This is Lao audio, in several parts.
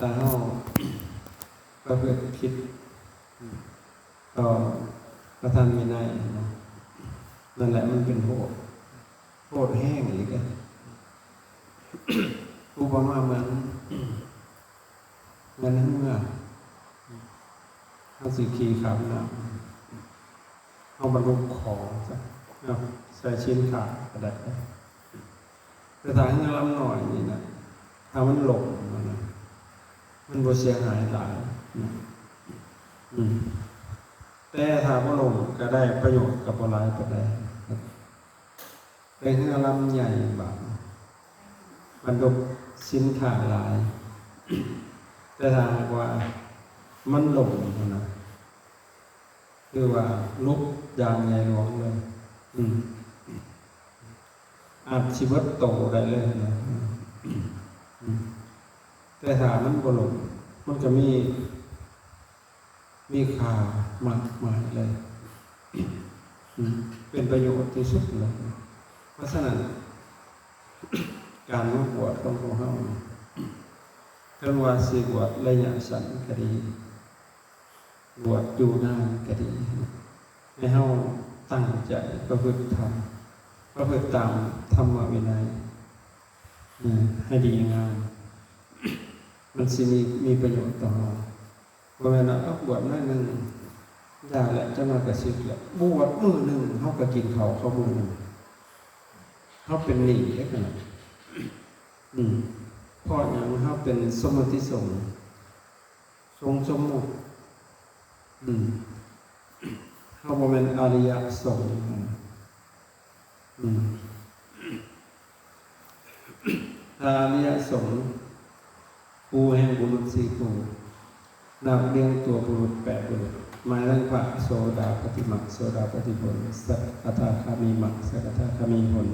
ຖ້າເຮົາປະພຶດຜິດຕໍ່ພະທຳວິໄນເນາະ ນັ້ນແຫຼະມັນເປັນໂທດ ໂທດແຮງອີກເດ້. ອຸປະມາເໝືອນ ເໝືອນເຮືອ ເຮົາຊິຂີ່ຂ້າມນ້ຳ ເຮົາບັນທຸກຂອງຊະເນາະ ໃສ່ສິນຄ້າກໍໄດ້. ແຕ່ຖ້າເຮືອລຳນ້ອຍນີ້ນະ ຖ້າມັນລົ້ມຫັ້ນນະ ມັນບໍ່ເສຍຫາຍຫຼາຍນະ ອືມ ແຕ່ຖ້າບໍ່ລົ້ມກໍໄດ້ປະໂຫຍດກໍບໍ່ຫຼາຍປານໃດ. ແຕ່ເຮືອລຳໃຫຍ່ບາດ ບັນທຸກສິນຄ້າຫຼາຍ ແຕ່ຖ້າຫາກວ່າມັນລົ້ມຫັ້ນນະ ຄືວ່າຫຼຸບຢ່າງໃຫຍ່ຫຼວງເລີຍ ອືມ ອາດຊິເບິດໂຕໄດ້ເລີຍນະ ອືມ ແຕ່ຖ້າມັນບໍ່ລົ້ມ ມັນກໍມີ ມີຄ່າມາກມາຍເລີຍ ອືມ ເປັນປະໂຫຍດທີ່ສຸດເລີຍ. ເພາະສະນັ້ນ ການມາບວດຂອງພວກເຮົາ ເຖິງວ່າຊິບວດໄລຍະສັ້ນກໍດີ ບວດຢູ່ນານກໍດີ ໃຫ້ເຮົາຕັ້ງໃຈປະພຶດທຳ ປະພຶດຕາມທຳມະວິໄນ ເອີ ໃຫ້ດີງາມ ມັນຊິມີ ມີປະໂຫຍດຕໍ່ເຮົາ. ບໍ່ແມ່ນວ່າ ເອີ ບວດໜ້ອຍໜຶ່ງ ຢ່າແຫຼະ ຈັກໜ້ອຍກໍສຶກແຫຼະ. ບວດມື້ໜຶ່ງ ເຮົາກໍກິນເຂົ້າເຂົາມື້ໜຶ່ງ ເຮົາເປັນໜີ້ເດ້ຂະໜາດ ອືມ ເພາະຫຍັງ? ເຮົາເປັນສົມມຸດທິສົງ ສົງສົມມຸດ ອືມ ເຮົາບໍ່ແມ່ນອະລິຍະສົງ ອືມ ອາລິຍະສົງ ຄູ່ແຫ່ງບຸລຸດສີ່ຄູ່ ນັບລຽງຕົວບຸລຸດແປດບຸລຸດ ໝາຍເຖິງພະໂສດາປັດຕິມັກ ໂສດາປັດຕິຜົນ ສະກະທາຄາມີມັກ ສະກະທາຄາມີຜົນ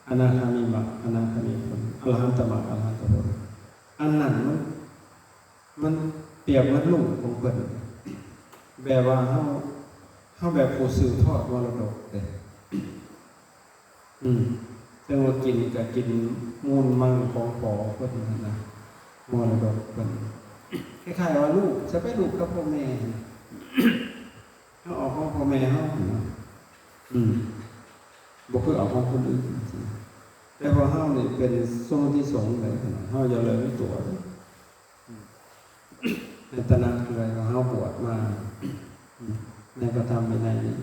ອະນາຄາມີມັກ ອະນາຄາມີຜົນ ອະລະຫັນຕະມັກ ອະລະຫັນຕະຜົນ. ອັນນັ້ນມັນ ມັນປຽບເໝືອນລູກຂອງເພິ່ນ ແບບວ່າເຮົາ ເຮົາແບບຜູ້ສືບທອດມໍລະດົກເດ້ ອືມ ເຖິງວ່າກິນກໍກິນມູນມັງຂອງພໍ່ເພິ່ນຫັ້ນນະ ມໍລະດົກເພິ່ນ ຄ້າຍໆວ່າລູກ ຈະໄປລູກກັບພໍ່ແມ່ ເຮົາເອົາຂອງພໍ່ແມ່ເຮົາຫັ້ນນະ ອືມ ບໍ່ຄືເອົາຂອງຄົນອື່ນ ແຕ່ພວກເຮົານີ້ເປັນຊົນທີ່ສອງແລ້ວ ເຮົາຢ່າເລີງຕົວເດີ ໃຫ້ຕະໜັກເລີຍວ່າເຮົາບວດມາ ໃນພະທຳວິໄນນີ້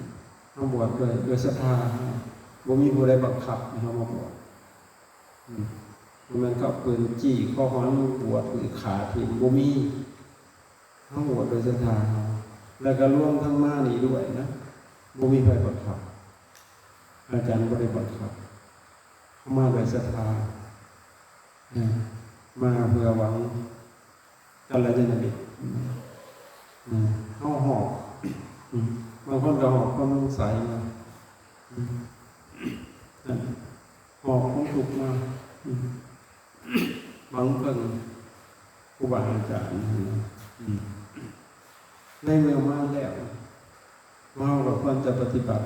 ເຮົາບວດດ້ວຍ ດ້ວຍສັດທາ ບໍ່ມີຜູ້ໃດບັງຄັບໃຫ້ເຮົາມາບວດ ບໍ່ແມ່ນເຂົາເອົາປືນຈີ້ຄໍເຮົາມາບວດ ຫຼືຂ້າຖິ້ມ ບໍ່ມີ. ເຮົາບວດໂດຍສັດທາເຮົາ ແລ້ວກໍລວມທັງມານີ້ດ້ວຍນະ ບໍ່ມີໃຜບັງຄັບ ອາຈານບໍ່ໄດ້ບັງຄັບ ເຮົາມາໂດຍສັດທາ ເອີ ມາເພື່ອຫວັງກັນລະຍານະມິດ ເອີ ເຮົາຮອບ ບາງຄົນກໍຮອບຄວາມສົງໄສມາ ຮອບຄວາມທຸກມາ ຫວັງເພິ່ງຄູບາອາຈານ ໃນເມື່ອມາແລ້ວ ເຮົາກໍຄວນຈະປະຕິບັດ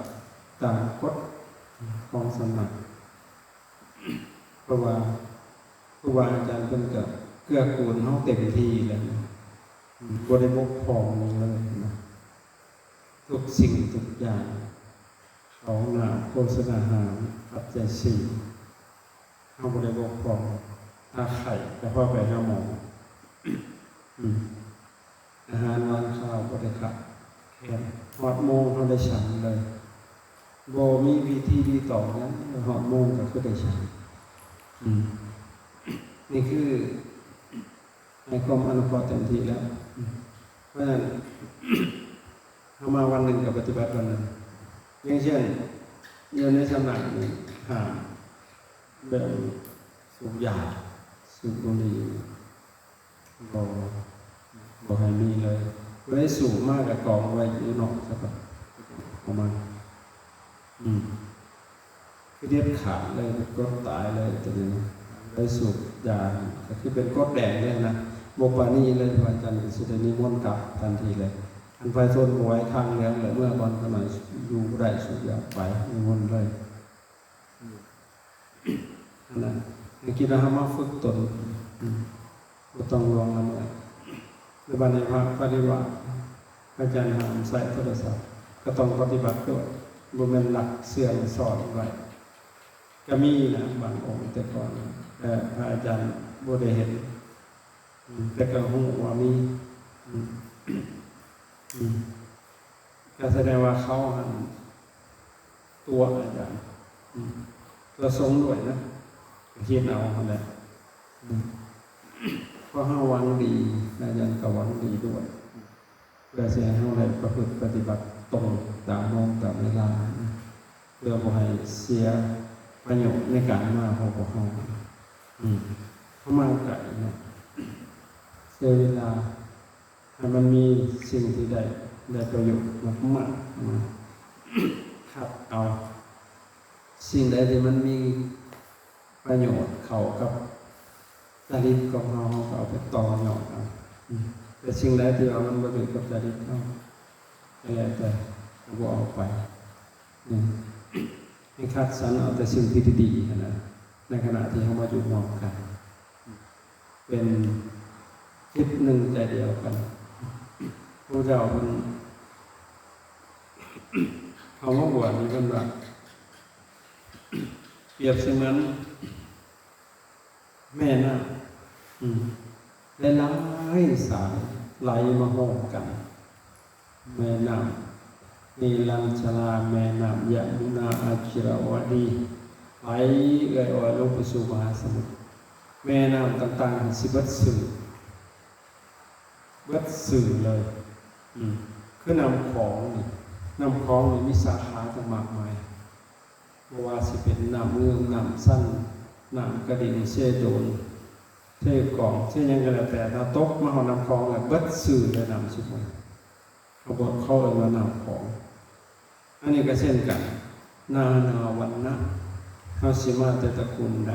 ຕາມກົດຂອງສຳນັກ ເພາະວ່າຄູບາອາຈານເພິ່ນກໍເກື້ອກູນເຮົາເຕັມທີ່ແລ້ວ ບໍ່ໄດ້ບົກຜ່ອງຫຍັງເລີຍນະ ທຸກສິ່ງທຸກຢ່າງ ເຂົ້າຫ້ອງນ້ຳ ໂພຊະນາຫານ ປັດໄຈສີ່ ເຮົາບໍ່ໄດ້ບົກຜ່ອງ ຖ້າໄຂ້ກໍພາໄປຫາໝໍ ອາຫານຫວານຄາວບໍ່ໄດ້ຂາດແຄນ ຮອດໂມງເຮົາໄດ້ສັນເລີຍ ບໍ່ມີພິທີຣີຕອງຫຍັງ ຮອດໂມງກໍຄືໄດ້ສັນ ນີ້ຄື ໃຫ້ຄວາມອະນຸເຄາະເຕັມທີ່ແລ້ວ ເພາະສະນັ້ນ ເຮົາມາວັນໜຶ່ງກໍປະຕິບັດວັນໜຶ່ງ ຢ່າງເຊັ່ນ ຢູ່ໃນສຳນັກນີ້ຫ້າມເລື່ອງສູບຢາ ສູບບຸຫຼີ່ ບໍ່ ບໍ່ໃຫ້ມີເລີຍ ຜູ້ໃດສູບມາກໍກອງໄວ້ຢູ່ນອກຊະກ່ອນ ອອກມາ ອືມ ຄືເດັດຂາດເລີຍ ກົດຕາຍເລີຍ ຕົວນີ້ນະ ໄດ້ສູບຢາ ກໍຄືເປັນກົດແດງເລີຍນະ ບໍ່ປານີເລີຍ ພະອາຈານກໍຊິໄດ້ນິມົນກັບທັນທີເລີຍ ຄັນໃຜທົນບໍ່ໄຫວ ຄາງເຫຼືອງແລ້ວ ເມືອບ່ອນຂ້ານ້ອຍ ຢູ່ບໍ່ໄດ້ ສູບຢາໄປ ນິມົນເລີຍ ອືມ ອັນນັ້ນ ໃຫ້ຄິດວ່າເຮົາມາຝຶກຕົນ ອືມ ບໍ່ຕ້ອງລ່ວງລະເມີດ. ແລະ ບັດນີ້ພະປະລິວາດ ອາຈານຫ້າມໃຊ້ໂທລະສັບ ກໍຕ້ອງປະຕິບັດດ້ວຍ, ບໍ່ແມ່ນລັກເຊື່ອງສອນໄວ້. ກໍມີນະ ບາງອົງແຕ່ກ່ອນ ແຕ່ພະອາຈານບໍ່ໄດ້ເຫັນ ອືມ ແຕ່ກໍຮູ້ວ່າມີ ອືມ ອືມ ກໍສະແດງວ່າເຂົາຫັ້ນຕົວະອາຈານ ອືມ ຕົວະສົງດ້ວຍນະ ກໍຄິດເອົາຫັ້ນແຫຼະ ອືມ ເພາະເຮົາຫວັງດີ ອາຈານກໍຫວັງດີດ້ວຍ ເພື່ອຊິໃຫ້ເຮົາໄດ້ປະພຶດປະຕິບັດຕົງຕາມໂມງຕາມເວລາ ເພື່ອບໍ່ໃຫ້ເສຍປະໂຫຍດໃນການມາຂອງພວກເຮົາ. ອືມ ເຮົາມາໄກເນາະ ເສຍເວລາ ໃຫ້ມັນມີສິ່ງທີ່ໄດ້ ໄດ້ປະໂຫຍດມາກໆ ມາຄັດເອົາ ສິ່ງໃດທີ່ມັນມີ ປະໂຫຍດເຂົ້າກັບຈະລິດຂອງເຮົາ ເຮົາກໍເອົາໄປຕໍ່ຍອດເອົາ. ອືມ ແຕ່ສິ່ງໃດທີ່ວ່າມັນບໍ່ຖືກກັບຈະລິດເຮົາ ກໍແລ້ວແຕ່ ກໍບໍ່ເອົາໄປ. ອືມ ໃຫ້ຄັດສັນເອົາແຕ່ສິ່ງທີ່ດີໆຫັ້ນນະ ໃນຂະນະທີ່ເຮົາມາຢູ່ຮ່ວມກັນ ເປັນຈິດໜຶ່ງໃຈດຽວກັນ. ພະພຸດທະເຈົ້າເພິ່ນ ເຂົ້າມາບວດນີ້ ເພິ່ນວ່າ ປຽບສະເໝືອນ ແມ່ນ້ຳ ອືມ ຫຼາຍໆສາຍໄຫຼມາໂຮມກັນ ແມ່ນ້ຳນີລັງຊະລາ, ແມ່ນ້ຳຍະມຸນາ, ອາຈິລະວະດີ ໄຫຼເອື້ອຍອອຍລົງໄປສູ່ມະຫາສະໝຸດ. ແມ່ນ້ຳຕ່າງໆຊິເບິດຊື່ ເບິດຊື່ເລີຍ ອືມ ຄືນ້ຳຂອງນີ້ ນ້ຳຂອງນີ້ມີສາຂາຕັ້ງມາກມາຍ. ບໍ່ວ່າຊິເປັນນ້ຳງື່ມ, ນ້ຳຊັນ, ນ້ຳກະດິງ, ເຊໂດນ, ເຊກອງ, ເຊຫຍັງກໍແລ້ວແຕ່, ຖ້າຕົກມາຮອດນ້ຳຂອງແລ້ວເບິດຊື່ເລີຍນ້ຳຊຸມນີ້. ເຂົາບອກ, ເຂົາເອີ້ນວ່ານ້ຳຂອງ. ອັນນີ້ກໍເຊັ່ນກັນ, ນານາວັນນະ, ເຮົາຊິມາແຕ່ຕະກຸນໃດ,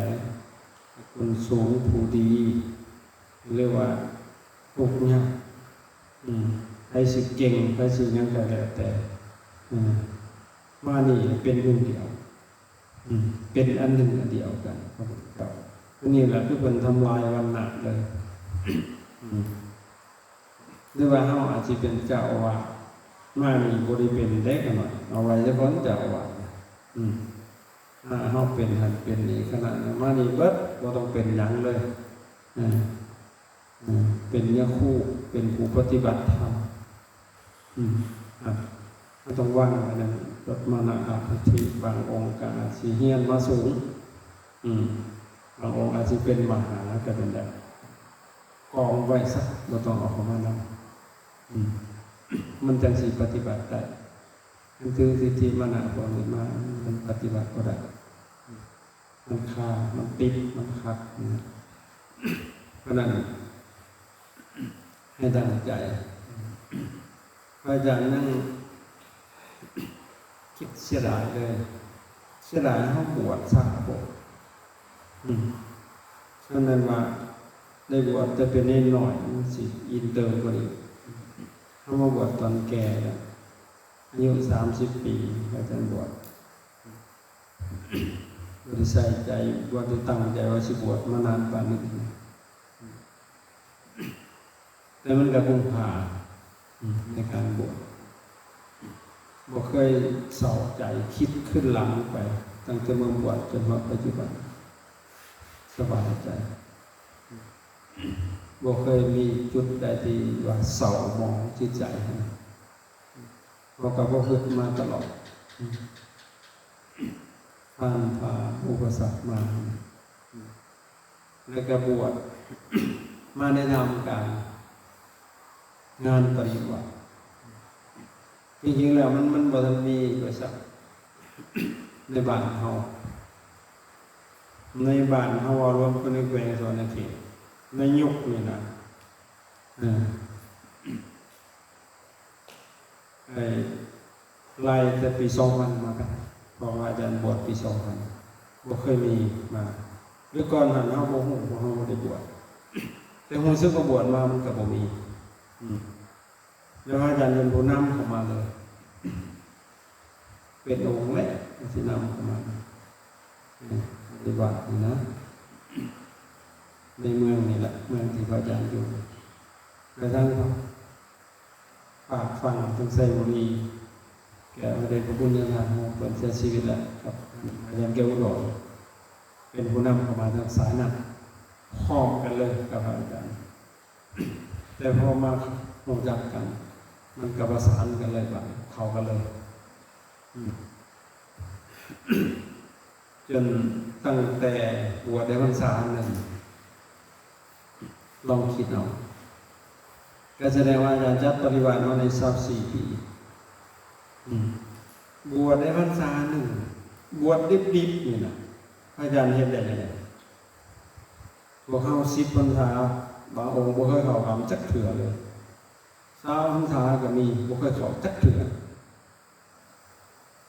ຕະກຸນສູງ, ຜູ້ດີ, ຫຼືວ່າທຸກຍາກ, ອືມ, ໃຜຊິເກັ່ງ, ໃຜຊິຫຍັງກໍແລ້ວແຕ່, ອືມ. ມານີ້ເປັນໜຶ່ງດຽວ ອືມ ເປັນອັນໜຶ່ງອັນດຽວກັນ ພະພຸດທະເຈົ້າ. ອັນນີ້ແຫຼະຄືເພິ່ນທຳລາຍວັນນະເລີຍ ອືມ ຫຼືວ່າເຮົາອາດຊິເປັນເຈົ້າອາວາດ ມານີ້ບໍ່ໄດ້ເປັນເດ້ ຂະນ້ອຍ ເອົາໄວ້ຊະກ່ອນເຈົ້າອາວາດ ອືມ ຖ້າເຮົາເປັນຫັ້ນເປັນນີ້ ຂະນະມານີ້ເບິດ ບໍ່ຕ້ອງເປັນຫຍັງເລີຍ ເອີ. ເປັນຍາຄູ ເປັນຜູ້ປະຕິບັດທຳ ອືມ ເຮົາຕ້ອງວາງໄວ້ນັ້ນ ລົດມານະອາທິ ບາງອົງກໍອາດຊິຮຽນມາສູງ ອືມ ບາງອົງອາດຊິເປັນມະຫາກໍເປັນໄດ້ ກອງໄວ້ຊະ ບໍ່ຕ້ອງເອົາເຂົ້າມານຳ ອືມ ມັນຈັ່ງຊິປະຕິບັດໄດ້ ຄັນຖືທິດຖິມານະພວກນີ້ມາ ມັນປະຕິບັດບໍ່ໄດ້ ມັນຄາ ມັນຕິດ ມັນຂັດນະ ເພາະນັ້ນໃຫ້ຕັ້ງໃຈ ພະອາຈານຍັງຄິດເສຍດາຍເລີຍ ເສຍດາຍເຮົາບວດຊ້າໂພດ ອືມ ຄັນແມ່ນວ່າໄດ້ບວດແຕ່ເປັນເນນນ້ອຍ ມັນຊິອິນເຕີກວ່ານີ້ ເຮົາມາບວດຕອນແກ່ແລ້ວ ອາຍຸສາມສິບປີ ພະອາຈານບວດ ບໍ່ໄດ້ໃສ່ໃຈ ບໍ່ໄດ້ຕັ້ງໃຈວ່າຊິບວດມານານປານນີ້ ແຕ່ມັນກໍຄຸ້ມຄ່າ ອືມ ໃນການບວດ ບໍ່ເຄີຍເສົ້າໃຈ ຄິດຄືນຫຼັງໄປ ຕັ້ງແຕ່ເມື່ອບວດຈົນຮອດປັດຈຸບັນ ສະບາຍໃຈ ບໍ່ເຄີຍມີຈຸດໃດທີ່ວ່າເສົ້າໝອງຈິດໃຈ ເຮົາກໍບໍ່ຄິດມາຕະຫຼອດ ຜ່ານຜ່ານອຸປະສັກມາ ແລ້ວກໍບວດມາໃນນາມການງານປະລິວາດ ທີ່ຈິງແລ້ວມັນ ມັນບໍ່ທັນມີໂດຍຊ້ຳ ໃນບ້ານເຮົາ ໃນບ້ານເຮົາ ເວົ້າລວມຄົນໃນແຂວງສະຫວັນນະເຂດ ໃນຍຸກນີ້ນະ ເອີ ໄອ້ ໄລ່ແຕ່ປີສອງພັນມາກັນ ເພາະວ່າອາຈານບວດປີສອງພັນ ບໍ່ເຄີຍມີມາ ຫຼືກ່ອນຫັ້ນເຮົາບໍ່ຮູ້ ເພາະເຮົາບໍ່ໄດ້ບວດ ແຕ່ຮູ້ສຶກວ່າບວດມາມັນກໍບໍ່ມີ ອືມ ແລ້ວພະອາຈານເປັນຜູ້ນຳເຂົ້າມາເລີຍ ເປັນອົງແລກທີ່ນຳເຂົ້າມາ ເອີ ປະຕິບັດນີ້ນະ ອ ໃນເມືອງນີ້ແຫຼະ ເມືອງທີ່ພະອາຈານຢູ່ ແລະ ທາງ ຝາກຝັ່ງທາງໄຊບູລີ ແກ່ພະເດດພະຄຸນຍາທ່ານ ເພິ່ນເສຍຊີວິດແລ້ວ ກັບອາຈານແກ້ວອຸດອນ ເປັນຜູ້ນຳເຂົ້າມາທາງສາຍນັ້ນ ພ້ອມກັນເລີຍກັບພະອາຈານ ແຕ່ພໍມາຮູ້ຈັກກັນ ມັນກໍປະສານກັນເລີຍ ບາດເຂົ້າກັນເລີຍ ອືມ ຈົນຕັ້ງແຕ່ບວດໄດ້ພັນສາໜຶ່ງ ລອງຄິດເອົາ ກໍສະແດງວ່າອາຈານຈັດປະລິວາດມາໄດ້ຊາວສີ່ປີ ອືມ ບວດໄດ້ພັນສາໜຶ່ງ ບວດດິບໆ ນີ້ນະ ພະອາຈານເຮັດໄດ້ຈັ່ງໃດ? ພວກເຮົາສິບພັນສາ ບາງອົງບໍ່ເຄີຍເຂົ້າຖ້ຳຈັກເທື່ອເລີຍ ຊາວພັນສາກໍມີ ບໍ່ເຄີຍເຂົ້າຈັກເທື່ອ.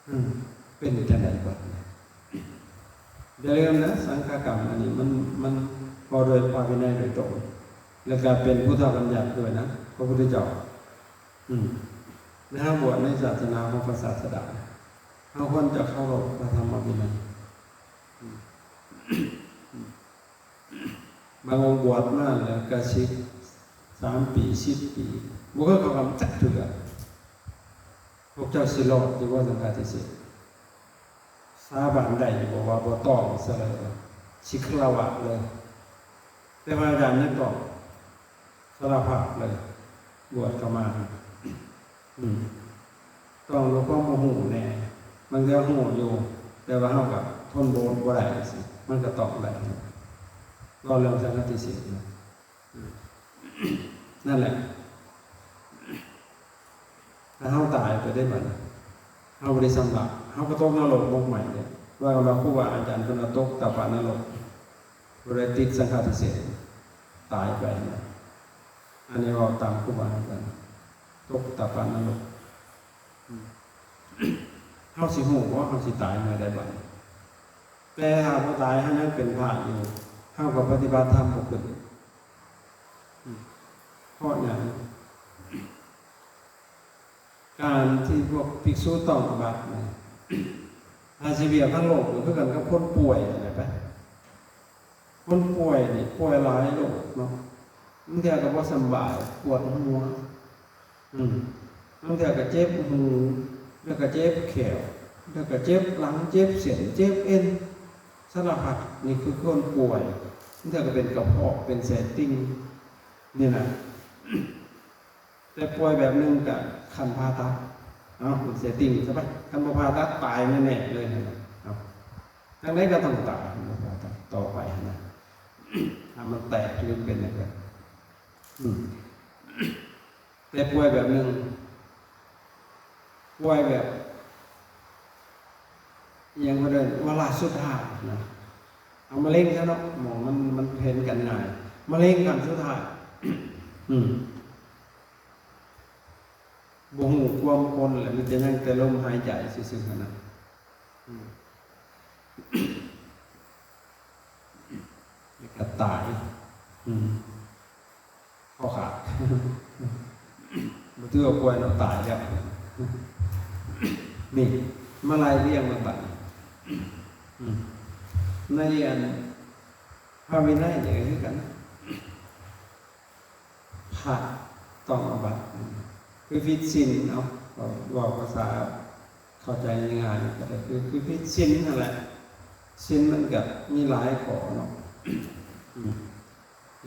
ອືມ ເປັນຈັ່ງໃດບັດນີ້? ຢ່າລືມນະ ສັງຄະກຳອັນນີ້ມັນ ມັນເວົ້າໂດຍພະວິໄນໂດຍຕົງ ແລະ ກະເປັນພຸດທະບັນຍັດດ້ວຍນະ ພະພຸດທະເຈົ້າ ອືມ ໃນເຮົາບວດໃນສາສະໜາຂອງພະສາດສະດາ ເຮົາຄວນຈະເຄົາລົບພະທຳມະວິໄນ ອືມ ບາງອົງບວດມາແລ້ວກະສິບ ສາມປີ ສິບປີ ບໍ່ເຄີຍເຂົ້າຖ້ຳຈັກເທື່ອ. ພວກເຈົ້າຊິລອດຢູ່ບໍ່ສັງຄາທິເສດ? ສາບານໄດ້ຢູ່ບໍ່ວ່າບໍ່ຕ້ອງຊະເລີຍ ຊິຄາລະວະເລີຍ? ແຕ່ວ່າອາຈານຍັງຕ້ອງສາລະພາບເລີຍ ບວດເຂົ້າມາ ອືມ ຕ້ອງດ້ວຍຄວາມບໍ່ຮູ້ແດ່ ບາງເທື່ອຮູ້ຢູ່ ແຕ່ວ່າເຮົາກໍທົນບໍ່ ບໍ່ໄດ້ຈັ່ງຊີ້ ມັນກໍຕ້ອງໄດ້ ເວົ້າເລື່ອງສັງຄາທິເສດນະ ອືມ ນັ້ນແຫຼະ ຖ້າເຮົາຕາຍໄປເດ້ບັດນີ້ ເຮົາບໍ່ໄດ້ຊຳລະ ເຮົາກໍຕົກນະລົກໝົກໄໝ້ເດ້ ວ່າກັນວ່າຄູບາອາຈານເພິ່ນວ່າຕົກຕາປະນະລົກ ບໍ່ໄດ້ຕິດສັງຄາທິເສດ ຕາຍໄປນະ ອັນນີ້ເວົ້າຕາມຄູບາອາຈານ ຕົກຕາປະນະລົກ ອືມ ເຮົາຊິຮູ້ບໍ່ ເຮົາຊິຕາຍເມື່ອໃດບັດນີ້? ແຕ່ຖ້າບໍ່ຕາຍ ເຮົາຍັງເປັນພະຢູ່ ເຮົາກໍປະຕິບັດທຳບໍ່ຂຶ້ນ ອືມ ເພາະຫຍັງ? ການທີ່ພວກພິກສຸຕ້ອງອາບັດນີ້ ຖ້າຊິປຽບທາງໂລກກໍຄືກັນກັບຄົນປ່ວຍຫັ້ນແຫຼະໄປ ຄົນປ່ວຍນີ້ປ່ວຍຫຼາຍໂລກເນາະ ບາງເທື່ອກໍບໍ່ສຳບາຍ ປວດຫົວ ອືມ ບາງເທື່ອກໍເຈັບຫູ ແລ້ວກໍເຈັບແຂ້ວ ແລ້ວກໍເຈັບຫຼັງ ເຈັບເສັ້ນ ເຈັບເອັນ ສາລະພັດ ນີ້ຄືຄົນປ່ວຍ ບາງເທື່ອກໍເປັນກະເພາະ ເປັນແສຕິ່ງ ນີ້ນະ ແຕ່ປ່ວຍແບບໜຶ່ງກະຂັ້ນຜ່າຕັດ ເອົາ ເປັນແສຕິ່ງຊະໄປ ຄັນບໍ່ຜ່າຕັດຕາຍແນ່ໆເລີຍຫັ້ນນະ ເອົາ ຈັ່ງໃດກໍຕ້ອງຕາຍ ຄັນບໍ່ຜ່າຕັດຕໍ່ໄປຫັ້ນນະ ຖ້າມັນແຕກຫຼືເປັນຫຍັງກໍ ອືມ ແຕ່ປ່ວຍແບບໜຶ່ງ ປ່ວຍແບບ ອີ່ຫຍັງເພິ່ນເອີ້ນ ວາລະສຸດທ້າຍນະ ເອົາມະເຮັງຊະເນາະ ໝໍມັນ ມັນເຫັນກັນງ່າຍ ມະເຮັງຂັ້ນສຸດທ້າຍ ອືມ ບໍ່ຮູ້ຄວາມຄົນແຫຼະ ມີແຕ່ຍັງແຕ່ລົມຫາຍໃຈຊື່ໆຫັ້ນນະ ອືມ ແລ້ວກໍຕາຍ ອືມ ຄໍຂາດ ບໍ່ຖືວ່າປ່ວຍເນາະ ຕາຍແລ້ວ ນີ້ ມາໄລ່ລຽງເບິ່ງບັດນີ້ ອືມ ໃນອັນພະວິໄນນີ້ກໍຄືກັນ ພະຕ້ອງອາບັດ ຄືຜິດສິນເນາະ ເວົ້າ ເວົ້າພາສາເຂົ້າໃຈງ່າຍໆ ກໍຄື ຄືຜິດສິນຫັ້ນແຫຼະ ສິນມັນກໍມີຫຼາຍຂໍ້ເນາະ ອືມ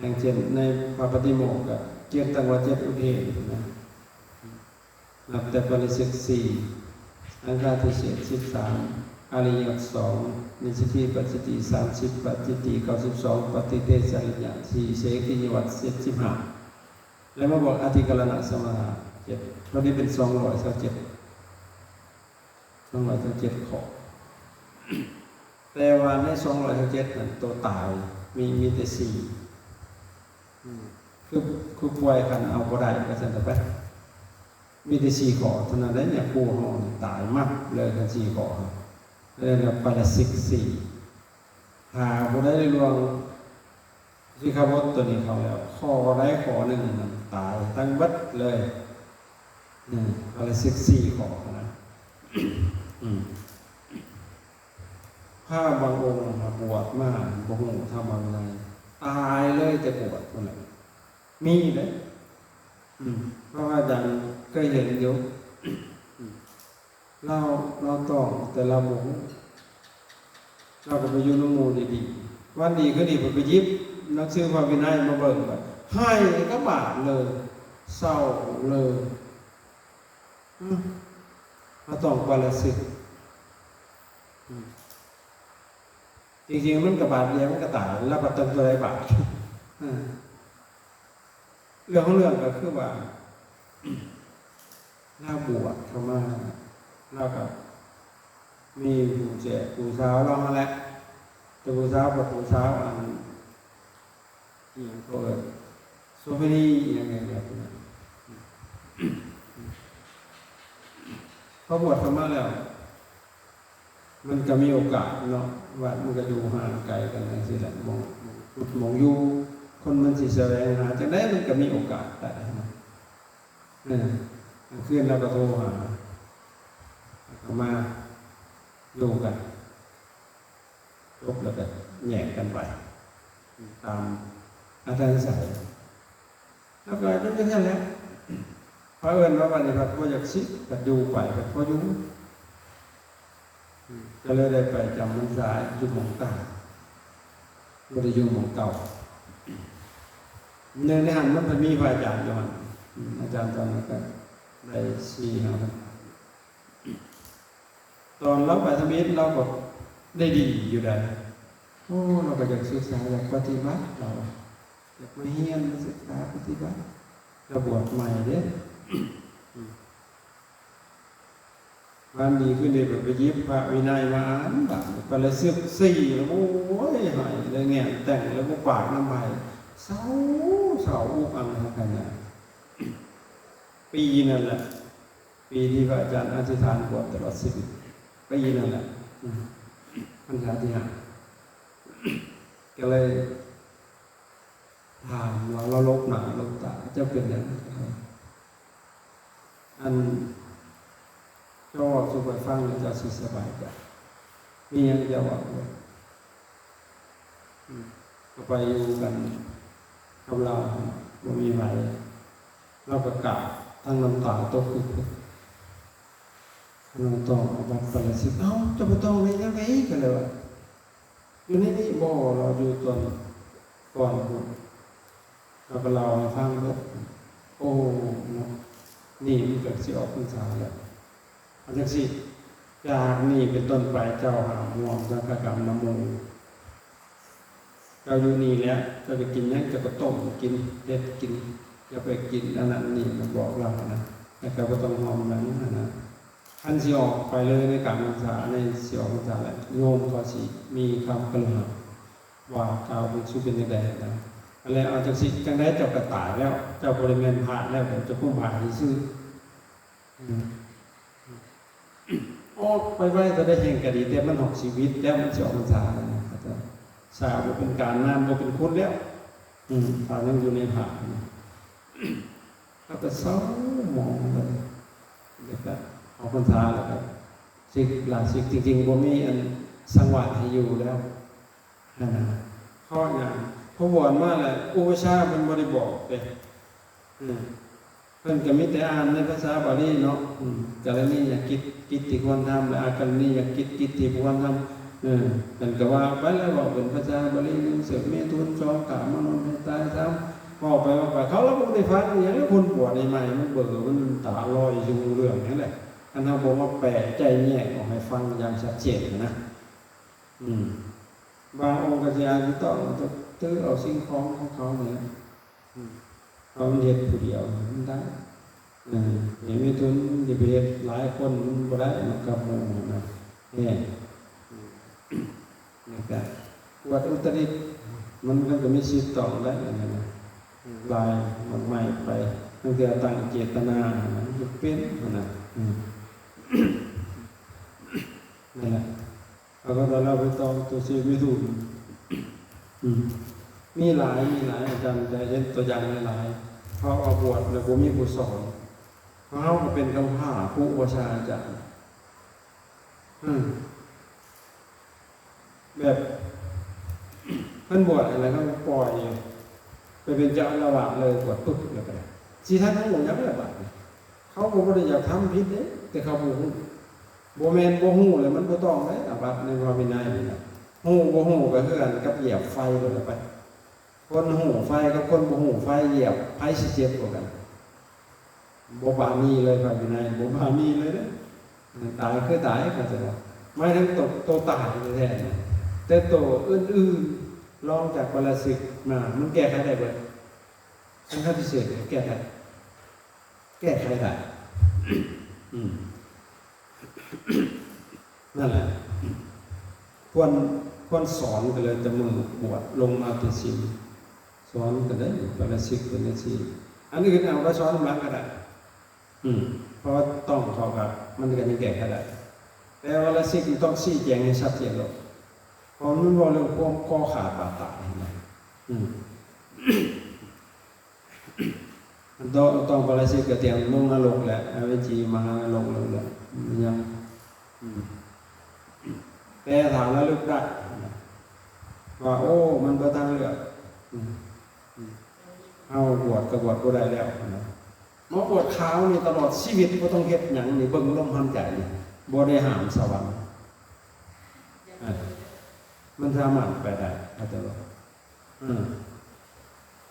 ຢ່າງເຊັ່ນໃນພະປະຕິໂມກກໍ ເຈັດ ຕັ້ງວ່າເຈັດອຸເທນນະ ນັບແຕ່ປາລາຊິກສີ່ ສັງຄາທິເສດສິບສາມ ອະລິຍົດສອງ ນິສສະກິປັດຈິດຕິສາມສິບ ປັດຈິດຕິເກົ້າສິບສອງ ປະຕິເຕສະລິຍະສີ່ ເສກະນິຍະວັດເຈັດສິບຫ້າ ແລ້ວມາບວກອະທິກະລະນະສະມະຖານເຈັດ ເທົ່ານີ້ເປັນສອງຮ້ອຍຊາວເຈັດ ສອງຮ້ອຍຊາວເຈັດຂໍ້ ແຕ່ວ່າໃນສອງຮ້ອຍຊາວເຈັດນັ້ນ ໂຕຕາຍມີ ມີແຕ່ສີ່ ອືມ ຄື ຄືປ່ວຍຄັນເອົາບໍ່ໄດ້ ວ່າຊັ້ນເຖາະໄປ ມີແຕ່ສີ່ຂໍ້ເທົ່ານັ້ນແຫຼະ ຍາຄູເຮົານີ້ຕາຍມັບເລີຍ ຄັນສີ່ຂໍ້ ເອີ້ນວ່າປາລາຊິກສີ່ ຖ້າຜູ້ໃດໄດ້ລ່ວງສິກຂາບົດຕົວນີ້ເຂົ້າແລ້ວ ຂໍ້ໃດຂໍ້ໜຶ່ງນັ້ນຕາຍທັງເບິດເລີຍ ອືມ ປາລາຊິກສີ່ຂໍ້ນະ ອືມ ພະບາງອົງບວດມາບໍ່ຮູ້ທຳມະວິໄນ ຕາຍເລີຍແຕ່ບວດພຸ້ນແຫຼະ ມີເດ້. ອືມ ເພາະວ່າອາຈານເຄີຍເຫັນຢູ່ ອືມ ລາວ ລາວຕ້ອງ ແຕ່ລາວບໍ່ຮູ້ ລາວກໍໄປຢູ່ນຳໝູ່ດີໆ ວັນດີຄືດີເພິ່ນໄປຫຍິບໜັງສືພະວິໄນມາເບິ່ງ ບາດໄຫ້ກະບາດເລີຍ ເສົ້າເລີຍ. ອືມ ລາວຕ້ອງປາລະຊຶກ ອືມ ຈິງໆ ມັນກະບາດດຽວມັນກະຕາຍ ລາວກໍຕ້ອງເທົ່າໃດບາດ. ເອີ ເລື່ອງຂອງເລື່ອງກໍຄືວ່າ ລາວບວດເຂົ້າມາ ລາວກໍມີຜູ້ແຈກຜູ້ສາວລາວຫັ້ນແຫຼະ ແຕ່ຜູ້ສາວກໍຜູ້ສາວອັນ ອີ່ຫຍັງເຂົາເອີ້ນ ໂສເພນີອີ່ຫຍັງແບບນັ້ນ. ພໍບວດເຂົ້າມາແລ້ວ ມັນກໍມີໂອກາດເນາະ ວັດມັນກໍຢູ່ຫ່າງໄກກັນຈັ່ງຊີ້ແຫຼະ ໝ່ອງ ໝ່ອງຢູ່ ຄົນມັນຊິສະແຫວງຫາຈັ່ງໃດ ມັນກໍມີໂອກາດໄດ້ເນາະ. ເອີ ກາງຄືນລາວກໍໂທຫາ ແລ້ວກໍມາຢູ່ກັນ ຈົບແລ້ວກໍແຍກກັນໄປ ຕາມອັດທະຍາໄສ ແລ້ວກໍຢູ່ຈັ່ງຊັ້ນແຫຼະ. ພະເອີນວ່າບັດນີ້ພັດບໍ່ຢາກສິ ພັດຢູ່ໄປ ພັດບໍ່ຢູ່ ອືມ ກໍເລີຍໄດ້ໄປຈຳພັນສາຢູ່ໝ່ອງຕ່າງ ບໍ່ໄດ້ຢູ່ໝ່ອງເກົ່າ. ໃນ ໃນຫັ້ນມັນກໍມີພະອາຈານຢູ່ຫັ້ນ ອືມ ອາຈານຕອນນັ້ນກໍໄດ້ສີ່ຫ້າພັນ ຕອນລາວໄປທຳອິດລາວກໍໄດ້ດີຢູ່ໃດ໋. ໂອ້ ລາວກໍຢາກສຶກສາ ຢາກປະຕິບັດ ລາວຢາກມາຮຽນມາສຶກສາປະຕິບັດ ລາວບວດໃໝ່ເດ້. ອືມ ວັນດີຄືນດີໄປ ໄປຫຍິບພະວິໄນມາອ່ານ ບາດນີ້ປາລະຊຶກຊີ້ ໂອ້ຍ ໄຫ້ເລີຍ ແງນແຕ່ງເລີຍ ບໍ່ປາກນຳໃຜ ເສົ້າ ເສົ້າອຸກອັ່ງໃຫ້ຂະຫຍາຍ. ປີນັ້ນແຫຼະ ປີທີ່ພະອາຈານອະທິຖານບວດຕະຫຼອດຊີວິດ ປີນັ້ນແຫຼະ ອືມ ພັນສາທີຫ້າ ກໍເລີຍຖາມລາວ ລາວຫຼົບໜ້າຫຼົບຕາ ເຈົ້າເປັນຫຍັງ? ອັນ ເຈົ້າເວົ້າສູ່ຂ້ອຍຟັງແລ້ວເຈົ້າຊິສະບາຍໃຈ ມີຫຍັງເຈົ້າເວົ້າໂລດ. ອືມ ກໍໄປຢູ່ກັນກັບລາວ ບໍ່ມີໃຜ ລາວກໍກາບທັງນ້ຳຕາຕົກ ນ້ອງຕ້ອງເອົາບັດປະລະສິດ ເອົ້າ ເຈົ້າບໍ່ຕ້ອງໄດ້ຈັ່ງໃດ ກໍເລີຍວ່າ ຢູ່ໃນນີ້ບໍ່ ລາວຢູ່ຕອນກ່ອນພຸ້ນ ລາວກໍເລົ່າໃຫ້ຟັງເບິດ ໂອ້ ເນາະ ນີ້ມັນກໍຊິອອກພັນສາແລ້ວ ເອົາຈັ່ງຊີ້ ຈາກນີ້ເປັນຕົ້ນໄປ ເຈົ້າຫ້າມຮ່ວມສັງຄະກຳນຳໝູ່ ເຈົ້າຢູ່ນີ້ແຫຼະ ເຈົ້າຈະກິນຫຍັງ ເຈົ້າກໍຕົ້ມກິນ ເຮັດກິນ ຢ່າໄປກິນອັນນັ້ນນີ້ ມັນບອກລາວຫັ້ນນະ ແລ້ວກໍບໍ່ຕ້ອງຮ່ວມນຳຫັ້ນນະ. ຄັນຊິອອກໄປເລີຍໃນກາງພັນສາ ໃນຊິອອກພັນສາແລ້ວ ໂຍມເຂົາຊິມີຄຳກະລຸນາວ່າ ກ່າວເບິ່ງ ຊິເປັນຈັ່ງໃດຫັ້ນນະ ແລ້ວເອົາຈັ່ງຊີ້ ຈັ່ງໃດເຈົ້າກໍຕາຍແລ້ວ ເຈົ້າບໍ່ໄດ້ແມ່ນພະແລ້ວ ເຈົ້າຄຸມພະຊື່ໆ ອືມ ອອກໄປໄວເທົ່າໃດແຮ່ງກະດີ ແຕ່ມັນຮອດຊີວິດແລ້ວ ມັນຊິອອກພັນສາແລ້ວນະ ສາບໍ່ເປັນການ ນານບໍ່ເປັນຄຸນແລ້ວ ອືມ ຖ້າຍັງຢູ່ໃນພະ ແລ້ວກໍເສົ້າໝອງເລີຍ ແລ້ວກໍອອກພັນສາແລ້ວກໍສິກລາສິກ ຈິງໆ ບໍ່ມີອັນສັງວາດໃຫ້ຢູ່ແລ້ວຫັ້ນນະ ເພາະຫຍັງ? ເພາະບວດມາແລ້ວ ອຸປະຊາເພິ່ນບໍ່ໄດ້ບອກເດ້ ອືມ ເພິ່ນກໍມີແຕ່ອ່ານໃນພາສາບາລີເນາະ ອືມ ກະລະນີຍະກິດ ກິດທີ່ຄວນທຳ ແລະ ອາກະລະນີຍະກິດ ກິດທີ່ບໍ່ຄວນທຳ ເອີ ເພິ່ນກໍວ່າໄປແລ້ວ ເວົ້າເປັນພາສາບາລີ ໜຶ່ງ ເສີບເມທຸນ ສອງ ຂ້າມະນຸດໃຫ້ຕາຍ ສາມ ເວົ້າໄປເວົ້າໄປ ເຂົາລະບໍ່ໄດ້ຟັງອີ່ຫຍັງ ແລ້ວຄົນບວດໃໝ່ໆ ມັນເບີ ມັນຕາລອຍ ຊິຮູ້ເລື່ອງຫຍັງແຫຼະ ຄັນເຮົາບໍ່ມາແປໃຈແຍກອອກໃຫ້ຟັງຢ່າງຊັດເຈນນະ ອືມ ບາງອົງກໍຊິອາດຈະຕ້ອງຖືເອົາສິ່ງຂອງຂອງເຂົານີ້ແຫຼະ ອືມ ເຮົາເຮັດຜູ້ດຽວມັນໄດ້ ເອີ ເຮັດມີທຶນ ຊິໄປເຮັດຫຼາຍຄົນມັນບໍ່ໄດ້ ມັນກັບໝູ່ນະ ແຮງ ອືມ ແລ້ວກະອວດອຸດຕະລິດ ມັນກໍມີສິດຕ້ອງໄດ້ ອັນນັ້ນນະ ຫຼາຍມາກມາຍໄປ ຕັ້ງແຕ່ຕັ້ງເຈດຕະນາ ມັນເປັນຫັ້ນນະ ອືມ ນັ້ນແຫຼະ. ເຂົາກໍຕ້ອງເອົາໄປຕໍ່ຕົວເສບເມທຸນ ອືມ ມີຫຼາຍ ມີຫຼາຍ ອາຈານຈະເຫັນຕົວຢ່າງຫຼາຍໆ ເພາະວ່າບວດແລ້ວບໍ່ມີຜູ້ສອນ ເຮົາກໍເປັນກຳພ້າ ຄູອຸປະຊາອາຈານ ອືມ ແບບ ເພິ່ນບວດຫັ້ນແຫຼະ ເຂົາກໍປ່ອຍໄປເປັນເຈົ້າອາລະວາດເລີຍ ບວດປຶບແລ້ວກໍໄດ້ ຊິທັນຮູ້ຫຍັງລະບາດນີ້. ເຂົາກໍບໍ່ໄດ້ຢາກທຳຜິດເດ້ ແຕ່ເຂົາບໍ່ຮູ້. ບໍ່ແມ່ນບໍ່ຮູ້ແລ້ວມັນບໍ່ຕ້ອງເດ້ ອາບັດໃນພະວິໄນນີ້ນະ. ຮູ້ບໍ່ຮູ້ກໍຄືກັນກັບຢຽບໄຟໂລດແຫຼະໄປ. ຄົນຮູ້ໄຟກັບຄົນບໍ່ຮູ້ໄຟ ຢຽບໃຜຊິເຈັບກວ່າກັນ? ບໍ່ປານີເລີຍ ພະວິໄນບໍ່ປານີເລີຍເດ້. ຕາຍຄືຕາຍ ເຂົາເຈົ້າວ່າ ໝາຍເຖິງໂຕ ໂຕຕາຍແທ້ໆນະ. ແຕ່ໂຕອື່ນໆ ລອງຈາກປາລາຊິກມາ ມັນແກ້ໄຂໄດ້ເບິດ. ສັງຄະຕິເສດແກ້ໄຂ ແກ້ໄຂໄດ້. ອືມ ນັ້ນແຫຼະ ຄວນ ຄວນສອນກັນເລີຍ ແຕ່ມື້ບວດລົງມາຕິສິນ ສອນກັນເລີຍ ປາລາຊິກເປັນຈັ່ງຊີ້. ອັນອື່ນເອົາໄປສອນນຳຫຼັງກໍໄດ້. ອືມ ເພາະວ່າຕ້ອງເຂົ້າກັບ ມັນກໍຍັງແກ້ໄຂໄດ້. ແຕ່ປາລາຊິກນີ້ຕ້ອງຊີ້ແຈງໃຫ້ຊັດເຈນໂລດ ເພາະມັນເວົ້າເລື່ອງຄວາມຄໍຂາດບາດຕາຍຫັ້ນນະ. ອືມ ຕ້ອງ ຕ້ອງປາລາຊິກກໍຕຽມລົງນະລົກແຫຼະ ອະເວຈີ ມະຫານະລົກແລ້ວແຫຼະ ຍັງ ອືມ ແຕ່ຖ້າລະລຶກໄດ້ວ່າ ໂອ້ ມັນບໍ່ທາງເລືອກ ອືມ ເຮົາບວດກໍບວດບໍ່ໄດ້ແລ້ວນະ. ມາບວດຂາວນີ້ຕະຫຼອດຊີວິດ ບໍ່ຕ້ອງເຮັດຫຍັງນີ້ ເບິ່ງລົມຫາຍໃຈນີ້ ບໍ່ໄດ້ຫ້າມສະຫວັນ. ອ່າ ມັນສາມາດໄປໄດ້ ເຂົ້າໃຈບໍ່? ເອີ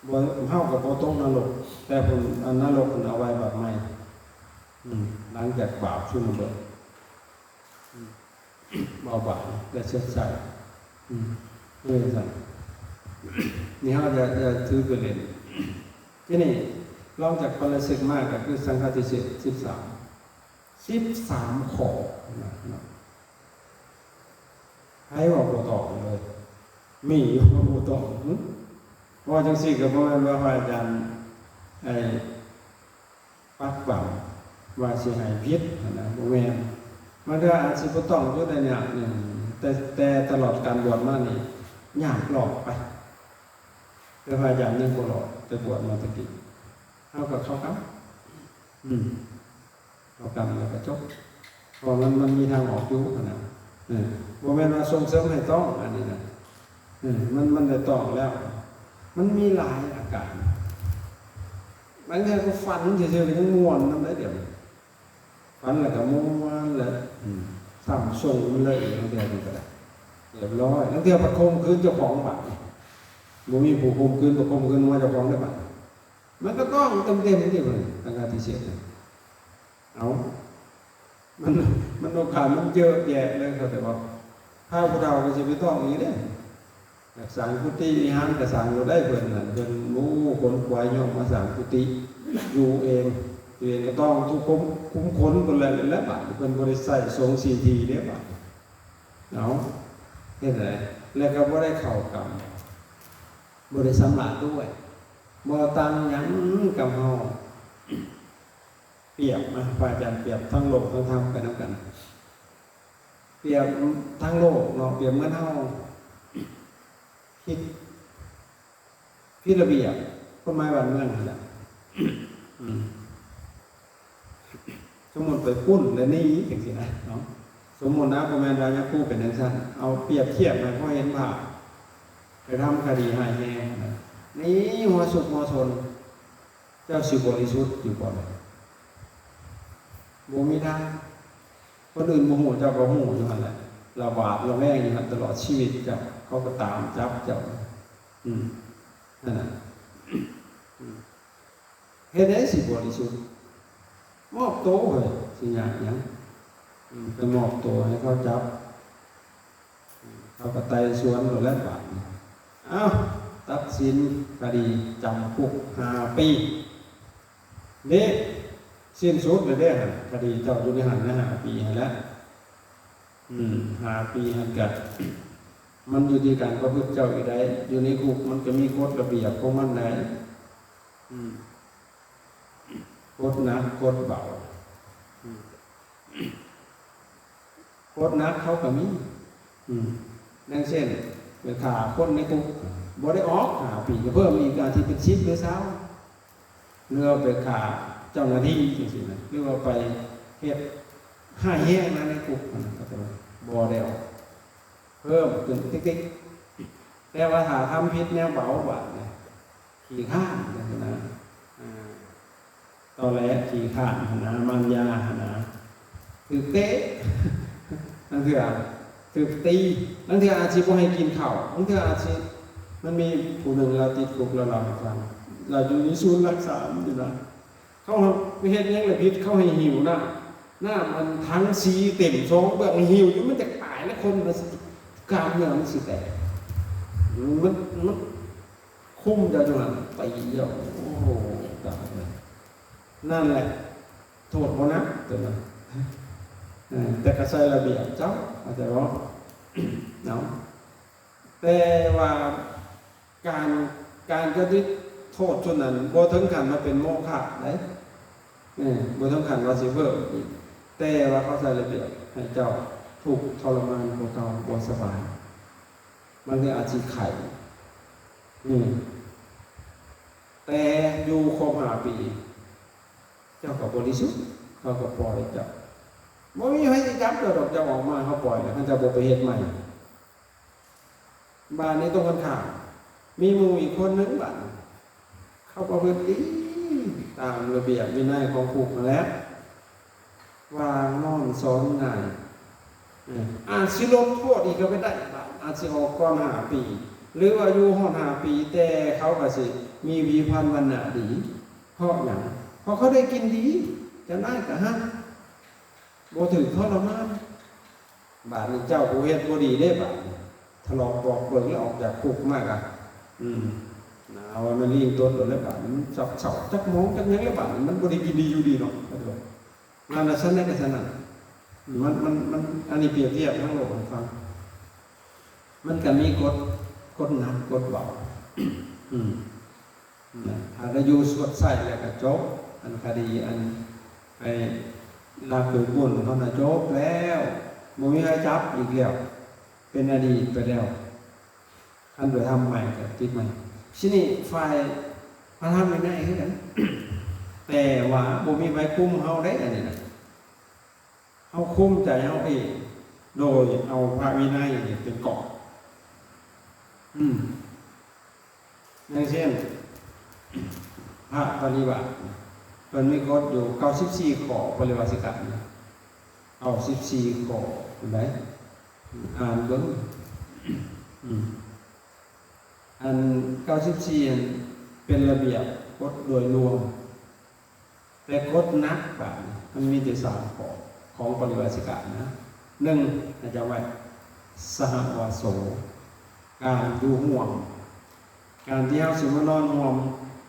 ບໍ່ ເຮົາກໍບໍ່ຕົກນະລົກ ແຕ່ເພິ່ນ ອັນນະລົກເພິ່ນເອົາໄວ້ບາດໃໝ່ ອືມ ຫຼັງຈາກບາບຊຸມເບີດ ອືມ ເບົາບາງ ແລະ ເຊີດໃຊ້ ອືມ ເອີ ຊັ້ນ ນີ້ເຮົາຈະ ຈະຖືໄປເຫຼັ້ນ. ທີນີ້ ລອງຈາກປາລາຊິກມາ ກໍຄືສັງຄະຕິເສດສິບສາມ ສິບສາມຂໍ້ນະເນາະ. ໃຜເວົ້າບໍ່ຕ້ອງເລີຍ? ມີຢູ່ເວົ້າບໍ່ຕ້ອງ? ຫຶ? ເວົ້າຈັ່ງຊີ້ກໍບໍ່ແມ່ນວ່າພະອາຈານ ໄອ້ ປັກປ້ຳວ່າຊິໃຫ້ຜິດຫັ້ນນະ ບໍ່ແມ່ນ. ບາງເທື່ອອາດຊິບໍ່ຕ້ອງຢູ່ໃນຍາກໜຶ່ງ ແຕ່ ແຕ່ຕະຫຼອດການບວດມານີ້ ຍາກຫຼອກໄປ. ແຕ່ພະອາຈານຍັງບໍ່ຫຼອກ ແຕ່ບວດມາແຕ່ກີ້ ເຮົາກໍເຂົ້າກັບ ອືມ ເຂົ້າກັບແລ້ວກໍຈົບ ເພາະມັນ ມັນມີທາງອອກຢູ່ຫັ້ນນະ. ເອີ ບໍ່ແມ່ນວ່າສົ່ງເສີມໃຫ້ຕ້ອງ ອັນນີ້ນະ. ເອີ ມັນ ມັນໄດ້ຕ້ອງແລ້ວ ມັນມີຫຼາຍອາການ. ບາງເທື່ອກໍຝັນຊື່ໆ ກໍຍັງມ່ວນນຳໄດ້ດຽວນີ້. ຝັນແລ້ວກໍມ່ວນແລ້ວ ອືມ ຊ້ຳຊົງມັນເລີຍ ບາງເທື່ອມັນກໍໄດ້ ຮຽບຮ້ອຍ. ບາງເທື່ອພັດຂົ່ມຂືນເຈົ້າຂອງບາດນີ້ ບໍ່ມີຜູ້ຂົ່ມຂືນ ກໍຂົ່ມຂືນຫົວເຈົ້າຂອງໄດ້ບາດນີ້. ມັນກໍຕ້ອງເຕັມໆ ທີ່ເພິ່ນ ຕັ້ງປະຕິເສດ. ເອົ້າ ມັນ ມັນໂອກາດມັນເຢີະແຍະເລີຍ ເຂົ້າໃຈບໍ່? ພາຜູ້ເຖົ້າກໍຊິໄປຕ້ອງອີກເດ້. ຢາກສ້າງກຸຕິວິຫານກໍສ້າງໂລດໄດ້ເພິ່ນນັ້ນ ເພິ່ນ ໂອ້ ຂົນຂວາຍຍົກມາສ້າງກຸຕິຢູ່ເອງ ຕົວເອງກໍຕ້ອງຖືກຄຸມ ຄຸມຂົນເພິ່ນແຫຼະ ແລ້ວບາດເພິ່ນບໍ່ໄດ້ໃຊ້ສົງສີ່ທີເດ້ບາດ. ເອົ້າ ເຮັດໃດ? ແລ້ວກໍບໍ່ໄດ້ເຂົ້າກຳ ບໍ່ໄດ້ສຳລາດດ້ວຍ ບໍ່ຕ່າງຫຍັງກັບເຮົາ. ປຽບນະ ພະອາຈານປຽບທັງໂລກທັງທຳໄປນຳກັນ. ປຽບທາງໂລກເນາະ ປຽບເໝືອນເຮົາຜິດ ຜິດລະບຽບກົດໝາຍບ້ານເມືອງຫັ້ນແຫຼະ. ອືມ ສົມມຸດໄປປຸ້ນແລ້ວໜີ ຈັ່ງຊີ້ນະເນາະ. ສົມມຸດນະ ບໍ່ແມ່ນວ່າຍາຄູເປັນຈັ່ງຊັ້ນ ເອົາປຽບທຽບໃຫ້ພໍເຫັນພາບ ໄປທຳຄະດີຮ້າຍແຮງນະ ໜີຫົວຊຸກຫົວຊົນ. ເຈົ້າຊິບໍລິສຸດຢູ່ບໍ່ລະ? ບໍ່ມີທາງ. ຄົນອື່ນບໍ່ຮູ້ ເຈົ້າກໍຮູ້ຢູ່ຫັ້ນແຫຼະ ລະຫວາດລະແວງຢູ່ຫັ້ນຕະຫຼອດຊີວິດເຈົ້າ ເຂົາກໍຕາມຈັບເຈົ້າ. ອືມ ນັ້ນນະ ອືມ ເຮັດໃດຊິບໍລິສຸດ? ມອບໂຕເຮີ້ຍ ຊິຍາກຫຍັງ? ອືມ ໄປມອບໂຕໃຫ້ເຂົາຈັບ. ເຂົາກໍໄຕ່ສວນໂລດແຫຼະບາດນີ້. ອ້າວ ຕັດສິນຄະດີຈຳຄຸກຫ້າປີ ເດ້ ສິ້ນສຸດແລ້ວເດ້ຫັ້ນ ຄະດີເຈົ້າຢູ່ໃນຫັ້ນນະ ຫ້າປີຫັ້ນແຫຼະ. ອືມ ຫ້າປີຫັ້ນກະ ມັນຢູ່ທີ່ການປະພຶດເຈົ້າອີກໃດ໋ ຢູ່ໃນຄຸກມັນກະມີກົດລະບຽບຂອງມັນໃດ໋. ອືມ ກົດໜັກກົດເບົາ ອືມ ກົດໜັກເຂົາກໍມີ ອືມ ຢ່າງເຊັ່ນ ໄປຂ້າຄົນໃນຄຸກ ບໍ່ໄດ້ອອກຫ້າປີ ກໍເພີ່ມອີກອາທິດເປັນສິບຫຼືຊາວ ຫຼືວ່າໄປຂ້າເຈົ້າໜ້າທີ່ຈັ່ງຊີ້ນະ ຫຼືວ່າໄປເຮັດຮ້າຍແຮງໃນຄຸກ ມັນກໍຈະບໍ່ໄດ້ອອກ ເພີ່ມຂຶ້ນຕິກໆ. ຕ່ວ່າຖ້າທຳຜິດແນວເບົາບາດນີ້ ຂີ້ຄ້ານຈັ່ງຊີ້ນະ ອ່າ ຕໍແຫຼຂີ້ຄ້ານຫັ້ນນະ ມານຍາຫັ້ນນະ ຖືກເຕະ ລາງເທື່ອຖືກຕີ ລາງເທື່ອອາດຊິບໍ່ໃຫ້ກິນເຂົ້າ ລາງເທື່ອອາດຊິ ມັນມີຜູ້ໜຶ່ງລາວຕິດຄຸກ ລາວເລົ່າໃຫ້ຟັງ ລາວຢູ່ໃນສູນລັກສາຢູ່ນະ ເຂົາເຮັດຫຍັງລະຜິດ ເຂົາໃຫ້ຫິ້ວນ້ຳ ນ້ຳອັນຖັງສີເຕັມສອງເບື້ອງ ຫິ້ວຢູ່ ມັນຈະຕາຍແລ້ວ ຄົນມັນຊິ ກ້າມເນື້ອມັນຊິແຕກ ມັນ ມັນຄຸມເຈົ້າຢູ່ຫັ້ນ ຕີເຈົ້າ ໂອ້ໂຫ ຕາຍແລ້ວ ນັ້ນແຫຼະ ໂທດບໍ່ໜັກຕົວນັ້ນ ເອີ ແຕ່ກໍໃສ່ລະບຽບເຈົ້າ ເຂົ້າໃຈບໍ່? ເນາະ ແຕ່ວ່າການ ການຈະຕິດໂທດຊຸດນັ້ນ ບໍ່ເຖິງຂັ້ນວ່າເປັນໂມຄະໃດ ເອີ ບໍ່ເຖິງຂັ້ນວ່າຊິເພີ່ມອີກ ແຕ່ວ່າເຂົາໃສ່ລະບຽບໃຫ້ເຈົ້າທຸກທໍລະມານກວ່າເກົ່າ ບໍ່ສະບາຍ ບາງເທື່ອອາດຊິໄຂ້ ອືມ ແຕ່ຢູ່ຄົບຫ້າປີ ເຈົ້າກໍບໍລິສຸດ ເຂົາກໍປ່ອຍເຈົ້າ ບໍ່ມີໃຜຊິຈັບເຈົ້າດອກ ເຈົ້າອອກມາ ເຂົາປ່ອຍແລ້ວ ຄັນເຈົ້າບໍ່ໄປເຮັດໃໝ່. ບາດນີ້ຕົງກັນຂ້າມ ມີໝູ່ອີກຄົນໜຶ່ງບາດ ເຂົາປະພຶດດີຕາມລະບຽບວິໄນຂອງຄຸກຫັ້ນແຫຼະ ວ່ານອນສອນງ່າຍ ເອີ ອາດຊິລົດໂທດອີກກໍເປັນໄດ້ ບາດອາດຊິອອກກ່ອນຫ້າປີ ຫຼືວ່າຢູ່ຮອດຫ້າປີ ແຕ່ເຂົາກໍຊິມີຜິວພັນວັນນະດີ ເພາະຫຍັງ? ເພາະເຂົາໄດ້ກິນດີ ເຈົ້ານາຍກໍຮັກ ບໍ່ຖືກທໍລະມານ. ບາດນີ້ເຈົ້າຜູ້ເຮັດບໍ່ດີເດ້ ບາດນີ້ ຖະຫຼອກປອກເປິກແລ້ວອອກຈາກຄຸກມາກະ ອືມ ໜາວວ່າແມ່ນລີງຕົດໂລດແລ້ວ ບາດນີ້ມັນຈັກເຊົ້າຈັກໂມງຈັກຫຍັງແລ້ວ ບາດນີ້ມັນບໍ່ໄດ້ກິນດີຢູ່ດີເນາະ. ນັ້ນລະ ຊັ້ນໃດກໍຊັ້ນນັ້ນ ມັນ ມັນ ມັນ ອັນນີ້ປຽບທຽບທາງໂລກໃຫ້ຟັງ ມັນກໍມີກົດ ກົດໜັກກົດເບົາ ອືມ ນະ ຖ້າໄດ້ຢູ່ຊົດໃຊ້ແລ້ວກໍຈົບ ອັນຄະດີອັນໄປລັກດູດບຸນເຮົານະ ຈົບແລ້ວ ບໍ່ມີໃຜຈັບອີກແລ້ວ ເປັນອະດີດໄປແລ້ວ ຄັນໄປທຳໃໝ່ກໍຕິດໃໝ່. ທີນີ້ຝ່າຍພະທຳວິໄນຄືກັນ ແຕ່ວ່າບໍ່ມີໃຜຄຸມເຮົາເດ້ ອັນນີ້ນະ. ເຮົາຄຸມໃຈເຮົາເອງ ໂດຍເອົາພະວິໄນນີ້ເປັນກອບ ອືມ ຢ່າງເຊັ່ນ ພະປະລິວາດ ເພິ່ນມີກົດຢູ່ເກົ້າສິບສີ່ຂໍ້ ປະລິວາດສິກຂານະ ເກົ້າສິບສີ່ຂໍ້ ເຫັນໃດ ອ່ານເບິ່ງ ອືມ ອັນເກົ້າສິບສີ່ຫັ້ນເປັນລະບຽບກົດໂດຍລວມ ແຕ່ກົດໜັກບາດນີ້ ມັນມີແຕ່ສາມຂໍ້ຂອງປະລິວາດສິກຂານະ ໜຶ່ງ ໃຫ້ຈຳໄວ້ ສະຫະວາໂສ ການຢູ່ຮ່ວມ ການທີ່ເຮົາຊິມານອນຮ່ວມ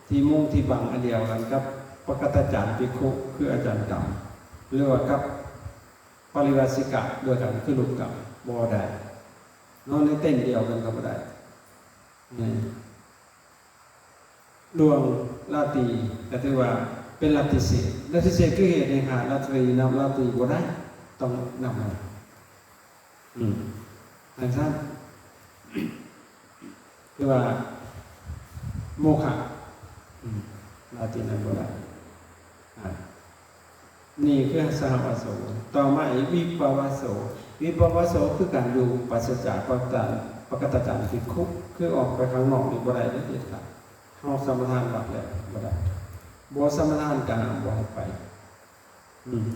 ທີ່ມຸງທີ່ບັງອັນດຽວກັນກັບປະກັດຕະຈານພິກຂຸ ຄືອາຈານກຳ ຫຼືວ່າກັບປະລິວາດສິກຂະດ້ວຍກັນ ຄືລຸກກັນ ບໍ່ໄດ້ ນອນໃນເຕັນດຽວກັນກໍບໍ່ໄດ້ ແມ່ນ ລ່ວງລາຕີກໍຖືວ່າເປັນລາຕີເສດ ລາຕີເສດຄືເຫດແຫ່ງຂາດລາຕີ ນັບລາຕີບໍ່ໄດ້ ຕ້ອງນັບໃໝ່ ອືມ ຈັ່ງຊັ້ນ ຄືວ່າໂມຄະ ອືມ ລາຕີນັ້ນບໍ່ໄດ້ ອ່າ ນີ້ຄືສະຫະວາໂສ ຕໍ່ມາອີກວິປະວາໂສ ວິປະວາໂສຄືການຢູ່ປາສະຈາກປະກັດຕະຈານ ປະກັດຕະຈານພິກຂຸ ຄືອອກໄປຂ້າງນອກນີ້ບໍ່ໄດ້ເດັດຂາດ ເຮົາສະມາທານວັດແລ້ວບໍ່ໄດ້ ບໍ່ສະມາທານກໍຫ້າມບໍ່ໃຫ້ໄປ ອືມ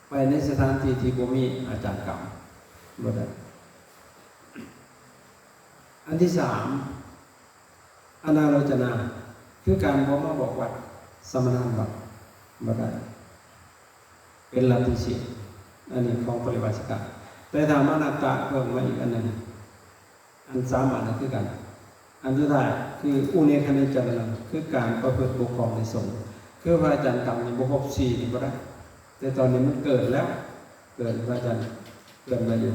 ໄປໃນສະຖານທີ່ທີ່ບໍ່ມີອາຈານກຳບໍ່ໄດ້ ອັນທີສາມ ອະນາໂລຈະນາ ຄືການບໍ່ມາບອກວັດ ສະມາທານວັດບໍ່ໄດ້ ເປັນລາຕິສິນ ອັນນີ້ຂອງປະລິວາດສິກຂາ ແຕ່ຖ້າມານາຕະເພີ່ມມາອີກອັນໜຶ່ງ ອັນສາມອັນນັ້ນຄືກັນ ອັນສຸດທ້າຍຄືອຸເນຄະນິຈາລະນັງ ຄືການປະພຶດບົກຄອງໃນສົງ ຄືພະອາຈານກຳນີ້ບໍ່ຄົບສີ່ນີ້ບໍ່ໄດ້ ແຕ່ຕອນນີ້ມັນເກີນແລ້ວ ເກີນ ພະອາຈານເກີນໄປຢູ່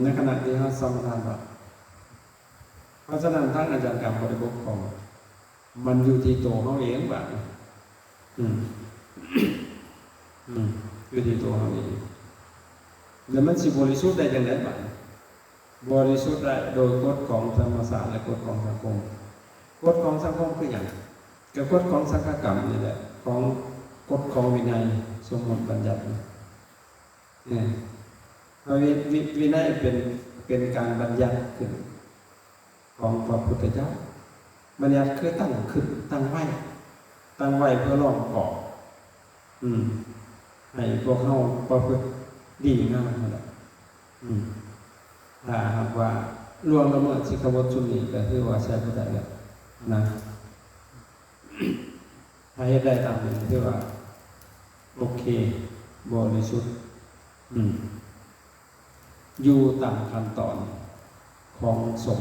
ໃນຂະນະທີ່ເຮົາສະມາທານວັດ ເພາະສະນັ້ນທາງອາຈານກຳບໍ່ໄດ້ປົກຄອງ ມັນຢູ່ທີ່ໂຕເຮົາເອງບາດນີ້ ອືມ ອືມ ຢູ່ທີ່ໂຕເຮົາເອງ ແລ້ວມັນຊິບໍລິສຸດໄດ້ຈັ່ງໃດບາດນີ້? ບໍລິສຸດໄດ້ໂດຍກົດຂອງທຳມະຊາດ ແລະ ກົດຂອງສັງຄົມ. ກົດຂອງສັງຄົມຄືຫຍັງ? ກໍກົດຂອງສັງຄະກຳນີ້ແຫຼະ ຂອງ ກົດຂອງວິໄນສົມມຸດບັນຍັດນີ້. ເອີ ພະວິ ວິ ວິໄນເປັນ ປັນການບັນຍັດຂຶ້ນຂອງພະພຸດທະເຈົ້າ. ບັນຍັດຄືຕັ້ງຂຶ້ນ, ຕັ້ງໄວ້, ຕັ້ງໄວ້ເພື່ອລ້ອມກອບ, ອືມ, ໃຫ້ພວກເຮົາປະພຶດດີງາມຫັ້ນແຫຼະ. ອືມ, ຖ້າຫາກວ່າລ່ວງລະເມີດສິກຂາບົດຊຸມນີ້ ກໍຖືວ່າໃຊ້ບໍ່ໄດ້ແລ້ວນະ. ຖ້າເຮັດໄດ້ຕາມນີ້ ຖືວ່າໂອເຄ, ບໍລິສຸດ, ອືມ, ຢູ່ຕາມຂັ້ນຕອນຂອງສົງ,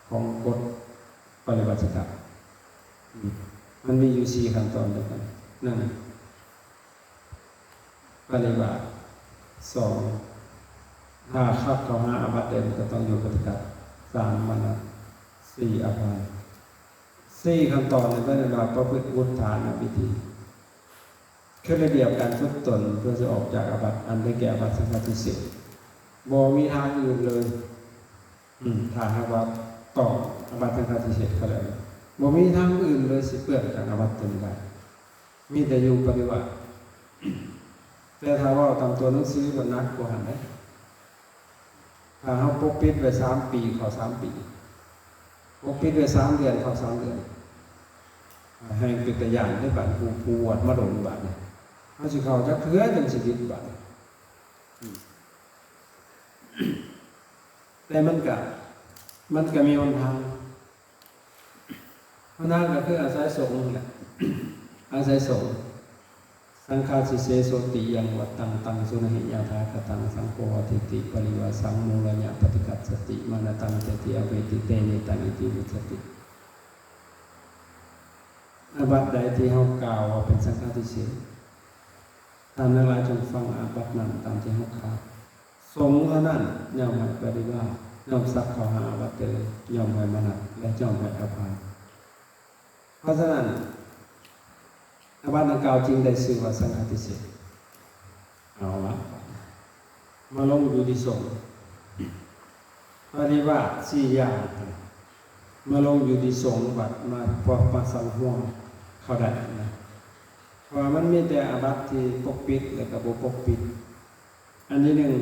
ຂອງກົດປະລິວາດສິກຂາ. ອືມ, ມັນມີຢູ່ສີ່ຂັ້ນຕອນດ້ວຍກັນ. ໜຶ່ງ, ປະລິວາດ. ສອງ, ຖ້າຂັບເຂົ້າຫາອາບັດເດີ ກໍຕ້ອງຢູ່ປະຕິກັດ. ສາມ, ມະນະ. ສີ່, ອາພານ. ສີ່ຂັ້ນຕອນນີ້ເອີ້ນວ່າປະພຶດວຸດຖານະວິທີ, ຄືລະບຽບການຝຶກຕົນເພື່ອຈະອອກຈາກອາບັດ ອັນໄດ້ແກ່ອາບັດສັງຄະຕິເສດ. ບໍ່ມີທາງອື່ນເລີຍ. ອືມ, ຖ້າຫາກວ່າຕ້ອງອາບັດສັງຄະຕິເສດເຂົາແລ້ວ, ບໍ່ມີທາງອື່ນເລີຍຊິເປື້ອນຈາກອາບັດຕົວນີ້ໄດ້. ມີແຕ່ຢູ່ປະລິວາດ. ແຕ່ຖ້າເວົ້າຕາມຕົວໜັງສື ມັນໜັກກວ່າຫັ້ນເດ້. ຖ້າເຮົາປົກປິດໄວ້ສາມປີ ເຂົ້າສາມປີ, ປົກປິດໄວ້ສາມເດືອນ ເຂົ້າສາມເດືອນ, ແຮ່ງເປັນຕາຢ້ານເດ້. ບາດຜູ້, ຜູ້ບວດມາດົນບາດນີ້, ເຮົາຊິເຂົ້າຈັກເທື່ອຈັ່ງຊິຕິດບາດນີ້. ອືມ, ແຕ່ມັນກະ, ມັນກະມີຫົນທາງ. ຫົນທາງກໍຄືອາໄສສົງນັ້ນແຫຼະ, ອາໄສສົງ. ສັງຄາທິເສໂສຕິ ຍັງວັດຕັງ ຕັງ ສຸນະຫິ ຍະຖາຄະຕັງ ສັງໂຄ ວັດຖິຕິ ປະລິວາສັງ ມູລະຍະ ປະຕິຄັດສະຕິ ມານະຕັງ ຈະຕິ ອະເວຕິ ເຕ ເນຕັງ ອິຕິ ວຸດສະຕິ. ອາບັດໃດທີ່ເຮົາກ່າວວ່າເປັນສັງຄາທິເສດ, ທ່ານທັງຫຼາຍຈົ່ງຟັງອາບັດນັ້ນຕາມທີ່ເຮົາກ່າວ. ສົງເທົ່ານັ້ນຍ່ອມໃຫ້ປະລິວາດ, ຍ່ອມສັກເຂົ້າຫາອາບັດເດີ, ຍ່ອມໃຫ້ມະນະ ແລະ ຍ່ອມໃຫ້ອາພານ. ເພາະສະນັ້ນ ອາບັດດັ່ງກ່າວຈຶ່ງໄດ້ຊື່ວ່າສັງຄາທິເສດ. ເອົາລະ, ມາລົງຢູ່ທີ່ສົງ. ປະລິວາດສີ່ຢ່າງ ມາລົງຢູ່ທີ່ສົງ ບັດມາ ພໍມາສັງຮວມເຂົ້າໄດ້ນະ. ເພາະວ່າມັນມີແຕ່ອາບັດທີ່ປົກປິດ ແລະ ກໍບໍ່ປົກປິດ. ອັນທີໜຶ່ງ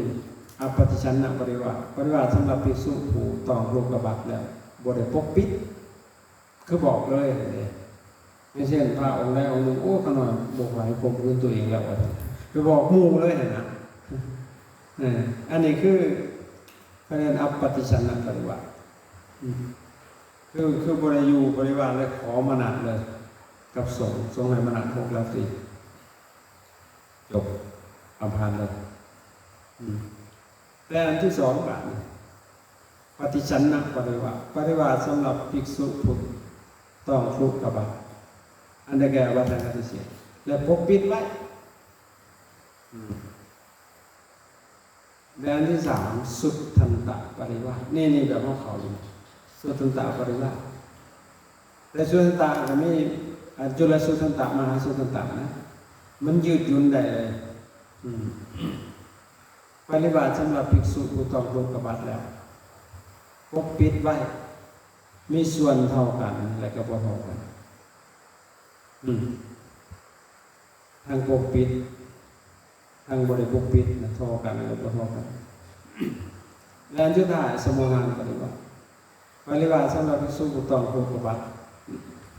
ອະປະຕິສັນນະປະລິວາດ, ປະລິວາດສຳລັບພິກສຸຜູ້ຕ້ອງໂລກາບັດແລ້ວ ບໍ່ໄດ້ປົກປິດ, ຄືບອກເລີຍເດ້. ຢ່າງເຊັ່ນ ພະອົງໃດອົງໜຶ່ງ, ໂອ້ ຂ້ານ້ອຍບໍ່ໃຫ້ຂົ່ມຂືນຕົວເອງແລ້ວ ວ່າຊັ້ນ, ໄປບອກໝູ່ເລີຍຫັ້ນນະ. ເອີ ອັນນີ້ຄື ເຂົາເອີ້ນອະປະຕິສັນນະປະລິວາດ. ອືມ ຄື ຄືບໍ່ໄດ້ຢູ່ບໍລິວານເລີຍ, ຂໍມະນະເລີຍກັບສົງ, ສົງໃຫ້ມະນະຫົກລາຕີ. ຈົບ, ອາພານເລີຍ. ອືມ ແຕ່ອັນທີສອງບາດນີ້ ປະຕິສັນນະປະລິວາດ, ປະລິວາດສຳລັບພິກສຸຜູ້ຕ້ອງທຸກກະບັດ, ອັນໄດ້ແກ່ອາບັດສັງຄະຕິເສດ ແລະ ປົກປິດໄວ້. ອືມ ແລະ ອັນທີສາມ ສຸດທັນຕະປະລິວາດ. ນີ້ ນີ້ແບບຂອງເຂົານີ້ ສຸດທັນຕະປະລິວາດ. ແຕ່ສຸດທັນຕະກໍມີ ອາ ຈຸລະສຸດທັນຕະ ມະຫາສຸດທັນຕະນະ, ມັນຍືດຫຍຸນໄດ້ເລີຍ. ອືມ ປະລິວາດສຳລັບພິກສຸຜູ້ຕ້ອງທຸກກະບັດແລ້ວ ປົກປິດໄວ້ ມີສ່ວນເທົ່າກັນ ແລະ ກໍບໍ່ເທົ່າກັນ. ອືມ ທັງປົກປິດ ທັງບໍ່ໄດ້ປົກປິດນະ ທໍ່ກັນ ຫຼື ບໍ່ທໍ່ກັນ. ແລະ ອັນສຸດທ້າຍ ສະໂມທານປະລິວາດ, ປະລິວາດສຳລັບພິກສຸຜູ້ຕ້ອງທຸກກະບັດ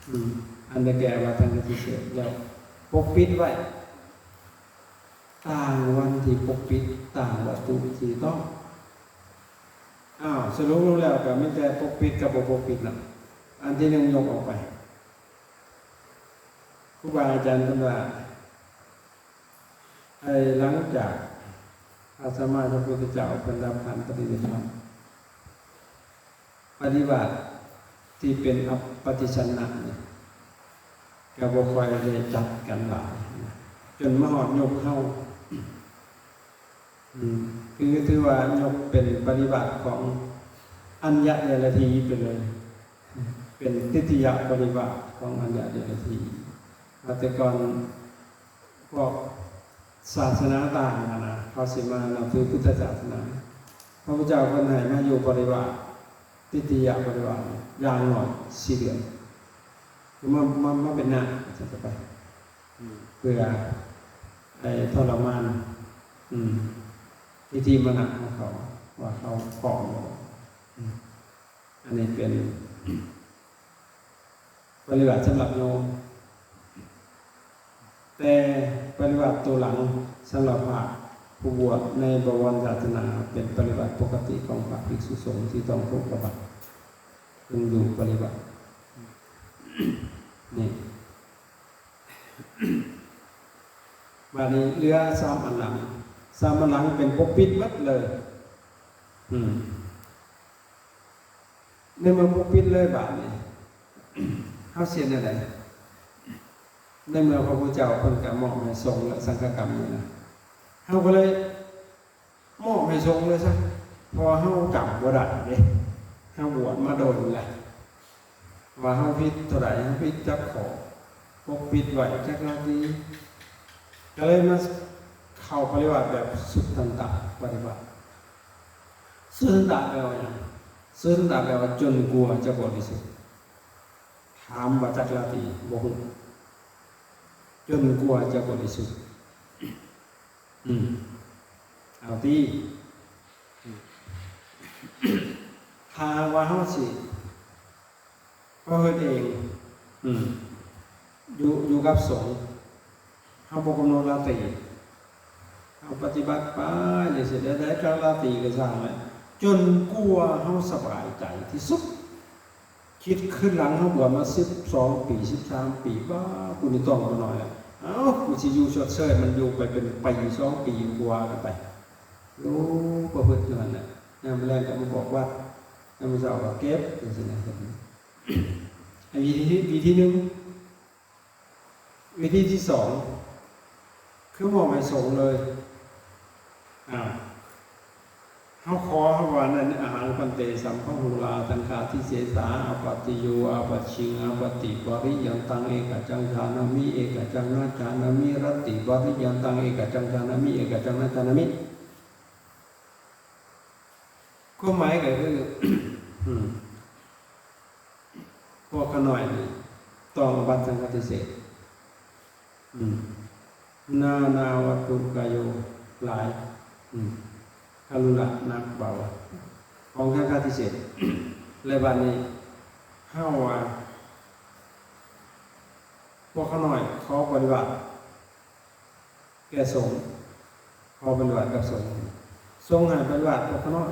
ອືມ ອັນໄດ້ແກ່ອາບັດທັງປະຕິເສດ ແລ້ວປົກປິດໄວ້ ຕ່າງວັນທີ່ປົກປິດ ຕ່າງວັດຖຸທີ່ຕ້ອງ. ອ້າວ ສະຫຼຸບລົງແລ້ວກໍມີແຕ່ປົກປິດກັບບໍ່ປົກປິດນະ. ອັນທີໜຶ່ງຍົກອອກໄປ. ຄູບາອາຈານເພິ່ນວ່າ ໃຫ້ຫຼັງຈາກພະສຳມາສຳພຸດທະເຈົ້າເພິ່ນດັບຂັນປະລິນິບພານ, ປະລິວາດທີ່ເປັນອະປະຕິສັນນະນີ້ ກໍບໍ່ຄ່ອຍໄດ້ຈັດກັນຫຼາຍນະ, ຈົນມາຮອດຍຸກເຮົາ ອືມ ຄືຖືວ່າຍົກເປັນປະລິວາດຂອງອັນຍະເດລະທີໄປເລີຍ, ເປັນທິດທິຍະປະລິວາດຂອງອັນຍະເດລະທີ. ວ່າແຕ່ກ່ອນພວກສາສະໜາຕ່າງຫັ້ນນະ ເຂົາຊິມານັບຖືພຸດທະສາສະໜາ, ພະພຸດທະເຈົ້າເພິ່ນໃຫ້ມາຢູ່ປະລິວາດ ທິດທິຍະປະລິວາດ ຢ່າງໜ້ອຍສີ່ເດືອນ. ຄືມາ ມາ ມາເປັນນາກ ວ່າຊັ້ນໄປ ອືມ ເພື່ອໄດ້ທໍລະມານ ອືມ ທິດຖິມານະຂອງເຂົາ. ເພ ວ່າເຮົາພ້ອມແລ້ວ. ອືມ ອັນນີ້ເປັນປະລິວາດສຳລັບໂຍມ, ແຕ່ປະລິວາດໂຕຫຼັງສຳລັບພະຜູ້ບວດໃນບະວອນສາສະໜາ ເປັນປະລິວາດປົກກະຕິຂອງພະພິກສຸສົງທີ່ຕ້ອງຄົງສະບັດ ເຊິ່ງຢູ່ປະລິວາດນີ້. ບາດນີ້ເຫຼືອສາມອັນຫຼັງ, ສາມອັນຫຼັງເປັນປົກປິດໝົດເລີຍ. ອືມ ໃນເມື່ອປົກປິດເລີຍບາດນີ້ ເຮົາຊິເຮັດແນວໃດ? ໃນເມື່ອພະພຸດທະເຈົ້າເພິ່ນກະມອບໃຫ້ສົງ ແລະ ສັງຄະກຳນີ້ນະ, ເຮົາກໍເລີຍ ມອບໃຫ້ສົງເລີຍຊະ ເພາະວ່າເຮົາຈຳບໍ່ໄດ້ເດ້, ເຮົາບວດມາດົນແລ້ວ ວ່າເຮົາຜິດເທົ່າໃດ, ເຮົາຜິດຈັກຂໍ້, ປົກປິດໄວ້ຈັກລາຕີ, ກໍເລີຍມາເຂົ້າປະລິວາດແບບສຸດທັນຕະປະຕິບັດ. ສຸດທັນຕະແປວ່າຫຍັງ? ສຸດທັນຕະແປວ່າຈົນກວ່າຈະບໍລິສຸດ. ຖາມວ່າຈັກລາຕີ? ບໍ່ຮູ້. ຈົນກວ່າຈະບໍລິສຸດ. ອືມ ເອົາຕິ ຖ້າຫາກວ່າເຮົາຊິປະພຶດເອງ ອືມ ຢູ່ ຢູ່ກັບສົງ ເຮົາບໍ່ກຳນົດລາຕີ ເຮົາປະຕິບັດໄປຈັ່ງຊີ້ ແຕ່ລາຕີກໍຊ່າງແຫຼະ ຈົນກວ່າເຮົາສະບາຍໃຈທີ່ສຸດ. ຄິດຄືນຫຼັງເຮົາບວດມາສິບສອງປີ ສິບສາມປີ ປ້າ ກູນີ້ຕ້ອງບໍ່ນ້ອຍແລ້ວ, ເອົ້າ ກູຊິຢູ່ຊົດເຊີຍມັນຢູ່ໄປເປັນປີສອງປີກວ່າກັນໄປ. ໂອ້ ປະພຶດຢູ່ຫັ້ນແຫຼະ, ຍາມແລງກໍມາບອກວັດ, ຍາມເຊົ້າກໍເກັບ ຈັ່ງຊີ້ນະ. ວິທີ ວິທີໜຶ່ງ. ວິທີທີສອງ ຄືມອບໃຫ້ສົງເລີຍ. ອາ ເຮົາຂໍ ເຮົາວ່ານັ້ນ ອະຫັງ ພັນເຕ ສຳພະຫູລາ ສັງຄາທິເສສາ ອາປາຕິໂຍ ອາປັດຊິງ ອາປາຕິປະລິຍັນຕັງ ເອກະຈັງ ຈານາມິ ເອກະຈັງ ນະ ຈານາມິ ລັດຕິປະລິຍັນຕັງ ເອກະຈັງ ຈານາມິ ເອກະຈັງ ນະ ຈານາມິ. ຄວາມໝາຍກໍຄື ອືມ ພວກຂ້ານ້ອຍນີ້ຕ້ອງອະບັດສັງຄະຕິເສດ. ອືມ ນານາວັດຖຸກະໂຍ ຫຼາຍ. ອືມ ຄະລຸລະ ໜັກເບົາ ຂອງສັງຄະຕິເສດ. ແລະ ບາດນີ້ເຮົາວ່າ ພວກຂ້ານ້ອຍຂໍປະຕິບັດ ແກ່ສົງ ຂໍປະຕິບັດກັບສົງ, ສົງໃຫ້ປະຕິບັດກັບຂ້ານ້ອຍ,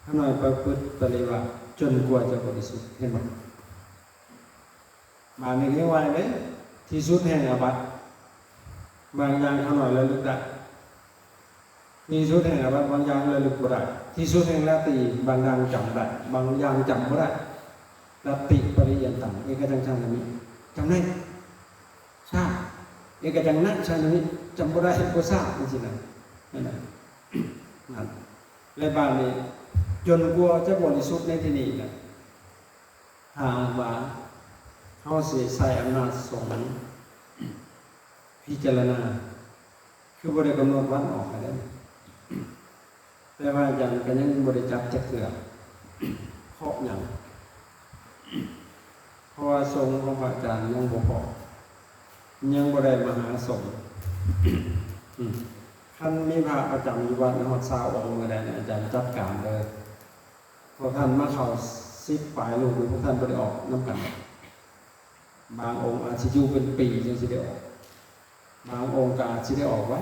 ຂ້ານ້ອຍປະພຶດປະຕິບັດຈົນກວ່າຈະບໍລິສຸດ. ເຫັນບໍ່? ບາດນີ້ເຮັດໄວເດ້, ທີ່ສຸດແຫ່ງອາບັດ, ບາງຢ່າງຂ້ານ້ອຍລະລຶກໄດ້. ທີ່ສຸດແຫ່ງອາບັດ ບາງຢ່າງລະລຶກບໍ່ໄດ້, ທີ່ສຸດແຫ່ງລາຕີ ບາງຢ່າງຈຳໄດ້ ບາງຢ່າງຈຳບໍ່ໄດ້. ລັດຕິປະລິຍັນຕັງ ເອກະຈັງ ຈານາມິ ຈຳໄດ້ຊາບ, ເອກະຈັງ ນະ ຈານາມິ ຈຳບໍ່ໄດ້ ບໍ່ຊາບ ຈັ່ງຊີ້ນະ. ນັ້ນນະ ນັ້ນ ແລະ ບາດນີ້ ຈົນກວ່າຈະບໍລິສຸດໃນທີ່ນີ້ນະ ຖ້າຫາກວ່າເຮົາຊິໃຊ້ອຳນາດສົງພິຈາລະນາ ຄືບໍ່ໄດ້ກຳນົດວັນອອກໃຫ້ເດ້, ແຕ່ວ່າອາຈານກໍຍັງບໍ່ໄດ້ຈັບຈັກເທື່ອ. ເພາະຫຍັງ? ເພາະວ່າສົງຂອງພະອາຈານຍັງບໍ່ພໍ, ຍັງບໍ່ໄດ້ມະຫາສົງ. ອືມ ຄັນມີພະປະຈຳຢູ່ວັດຮອດຊາວອົງມື້ໃດ ອາຈານຈັດການເລີຍ. ພວກທ່ານມາເຂົ້າສິບປາຍລູກນີ້ ພວກທ່ານບໍ່ໄດ້ອອກນຳກັນ. ບາງອົງອາດຊິຢູ່ເປັນປີຈຶ່ງຊິໄດ້ອອກ, ບາງອົງກໍອາດຊິໄດ້ອອກໄວ,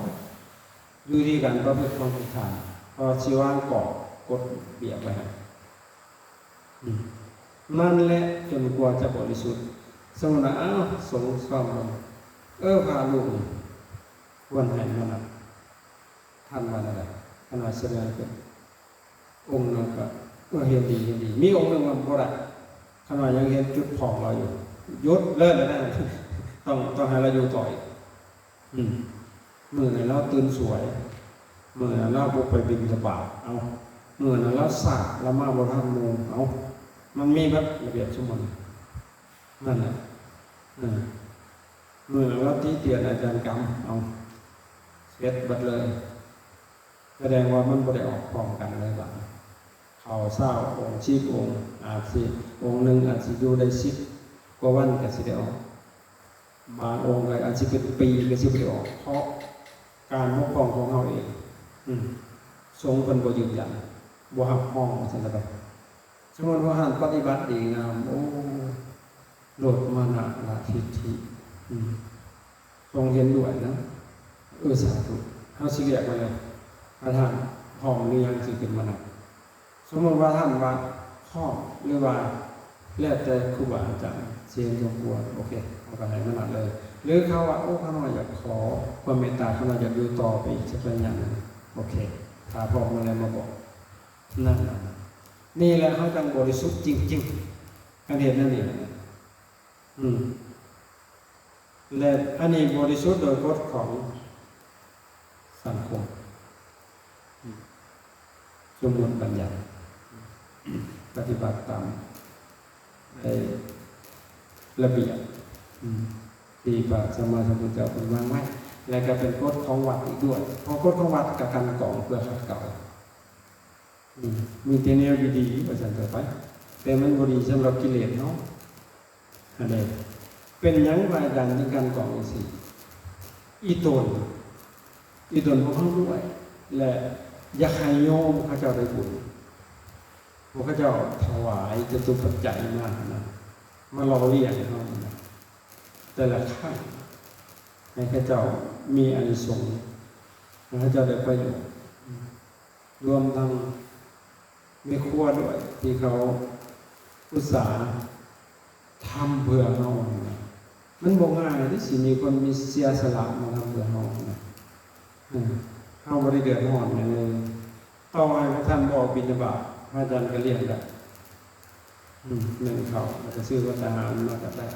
ຢູ່ທີ່ການປະພຶດຂອງພວກທ່ານ, ເພາະຊິວາງກອບກົດລະບຽບໄວ້ໃຫ້. ອືມ ນັ້ນແຫຼະ ຈົນກວ່າຈະບໍລິສຸດ. ສົມມຸດວ່າ ອ້າວ ສົງຊອມເບິ່ງ, ເອີ ພະລູກນີ້ຄວນໃຫ້ມານະ. ທ່ານວ່າແນວໃດ? ທ່ານວ່າສະແດງເປັນອົງນັ້ນກໍ ເອີ ເຫັນດີ ເຫັນດີ. ມີອົງໜຶ່ງວ່າບໍ່ໄດ້, ຂະນ້ອຍຍັງເຫັນຈຸດພອງລາວຢູ່, ຢຸດເລີຍລະນະ, ຕ້ອງ ຕ້ອງໃຫ້ລາວຢູ່ຕໍ່ອີກ. ອືມ ມື້ນັ້ນລາວຕື່ນສວຍ, ມື້ນັ້ນລາວບໍ່ໄປບິນທະບາດ, ເອົ້າ ມື້ນັ້ນລາວຊ້າ, ລາວມາບໍ່ທັນໝູ່, ເອົ້າ ມັນມີເບິດລະບຽບສົມມຸດ. ນັ້ນແຫຼະ ເອີ ມື້ລາວຕິຕຽນອາຈານກຳ ເອົາ ເສັດເບິດເລີຍ. ສະແດງວ່າມັນບໍ່ໄດ້ອອກພ້ອມກັນເລີຍບາດນີ້. ເຂົ້າຊາວອົງ ສິບອົງ ອາດຊິ ອົງໜຶ່ງອາດຊິຢູ່ໄດ້ສິບກວ່າວັນກໍຊິໄດ້ອອກ, ບາງອົງກໍອາດຊິເປັນປີກໍຊິບໍ່ໄດ້ອອກ ເພາະການບົກຜ່ອງຂອງເຮົາເອງ. ອືມ ສົງເພິ່ນບໍ່ຢືນຢັນ ບໍ່ຮັບຮອງວ່າຊັ້ນຊະ. ສົມມຸດວ່າທ່ານປະຕິບັດດີງາມ ໂອ້ ໂລດມານະລະທິດຖິ ອືມ ຊົງເຫັນດ້ວຍນະ ເອີ ສາທຸ ເຮົາຊິລຽກມາເລີຍ ວ່າທ່ານພ້ອມຫຼືຍັງຊິຂຶ້ນມານັບ. ສົມມຸດວ່າທ່ານວ່າພ້ອມ ຫຼືວ່າແລ້ວແຕ່ຄູບາອາຈານຊິເຫັນສົມຄວນ ໂອເຄ ເຮົາກໍໃຫ້ມານັບເລີຍ ຫຼືເຂົາວ່າ ໂອ້ ຂ້ານ້ອຍຢາກຂໍຄວາມເມດຕາ ຂ້ານ້ອຍຢາກຢູ່ຕໍ່ໄປອີກສັກໄລຍະໜຶ່ງ ໂອເຄ ຖ້າພ້ອມເມື່ອໃດມາບອກ ນັ້ນນະ ນີ້ແຫຼະເຮົາຈັ່ງບໍລິສຸດຈິງໆ ຄັນເຮັດແນວນີ້ນະ ອືມ ແລະ ອັນນີ້ບໍລິສຸດໂດຍກົດຂອງສັງຄົມ ອືມ ສົມມຸດບັນຍັດ ປະຕິບັດຕາມໄອ້ລະບຽບ ອືມ ທີ່ພະສຳມາສຳພຸດທະເຈົ້າເພິ່ນວາງໄວ້ ແລະ ກໍເປັນກົດຂອງວັດອີກດ້ວຍ ເພາະກົດຂອງວັດກໍກັ່ນກອງເພື່ອຂັດເກົາ ອືມ ມີແຕ່ແນວດີໆ ວ່າຊັ້ນເຖາະໄປ ແຕ່ມັນບໍ່ດີສຳລັບກິເລດເຮົາ ອັນນີ້ ເປັນຫຍັງພະອາຈານຈຶ່ງກັ່ນກອງຈັ່ງຊີ້? ອີ່ຕົນ ອີ່ຕົນຂອງເຮົາດ້ວຍ ແລະ ຢາກໃຫ້ໂຍມເຂົາເຈົ້າໄດ້ບຸນ ພວກເຂົາເຈົ້າຖວາຍຈະຕຸປັດໄຈມານະ ມາຫຼໍ່ລ້ຽງເຮົານະ ແຕ່ລະຄັ້ງ ໃຫ້ເຂົາເຈົ້າມີອານິສົງ ໃຫ້ເຂົາເຈົ້າໄດ້ປະໂຫຍດ ລວມທັງແມ່ຄົວດ້ວຍ ທີ່ເຂົາອຸດສາທຳເພື່ອເຮົານະ ມັນບໍ່ງ່າຍເດ້ ຊິມີຄົນມີເສຍສະຫຼະມາທຳເພື່ອເຮົານະ ເອີ ເຮົາບໍ່ໄດ້ເດືອດຮ້ອນຫຍັງເລີຍ ຕໍ່ໃຫ້ພວກທ່ານບໍ່ອອກບິນທະບາດ ພະອາຈານກໍລ້ຽງໄດ້ ອືມ ໜຶ່ງເຂົ້າ ແລ້ວກໍຊື້ພັດອາຫານມາກໍໄດ້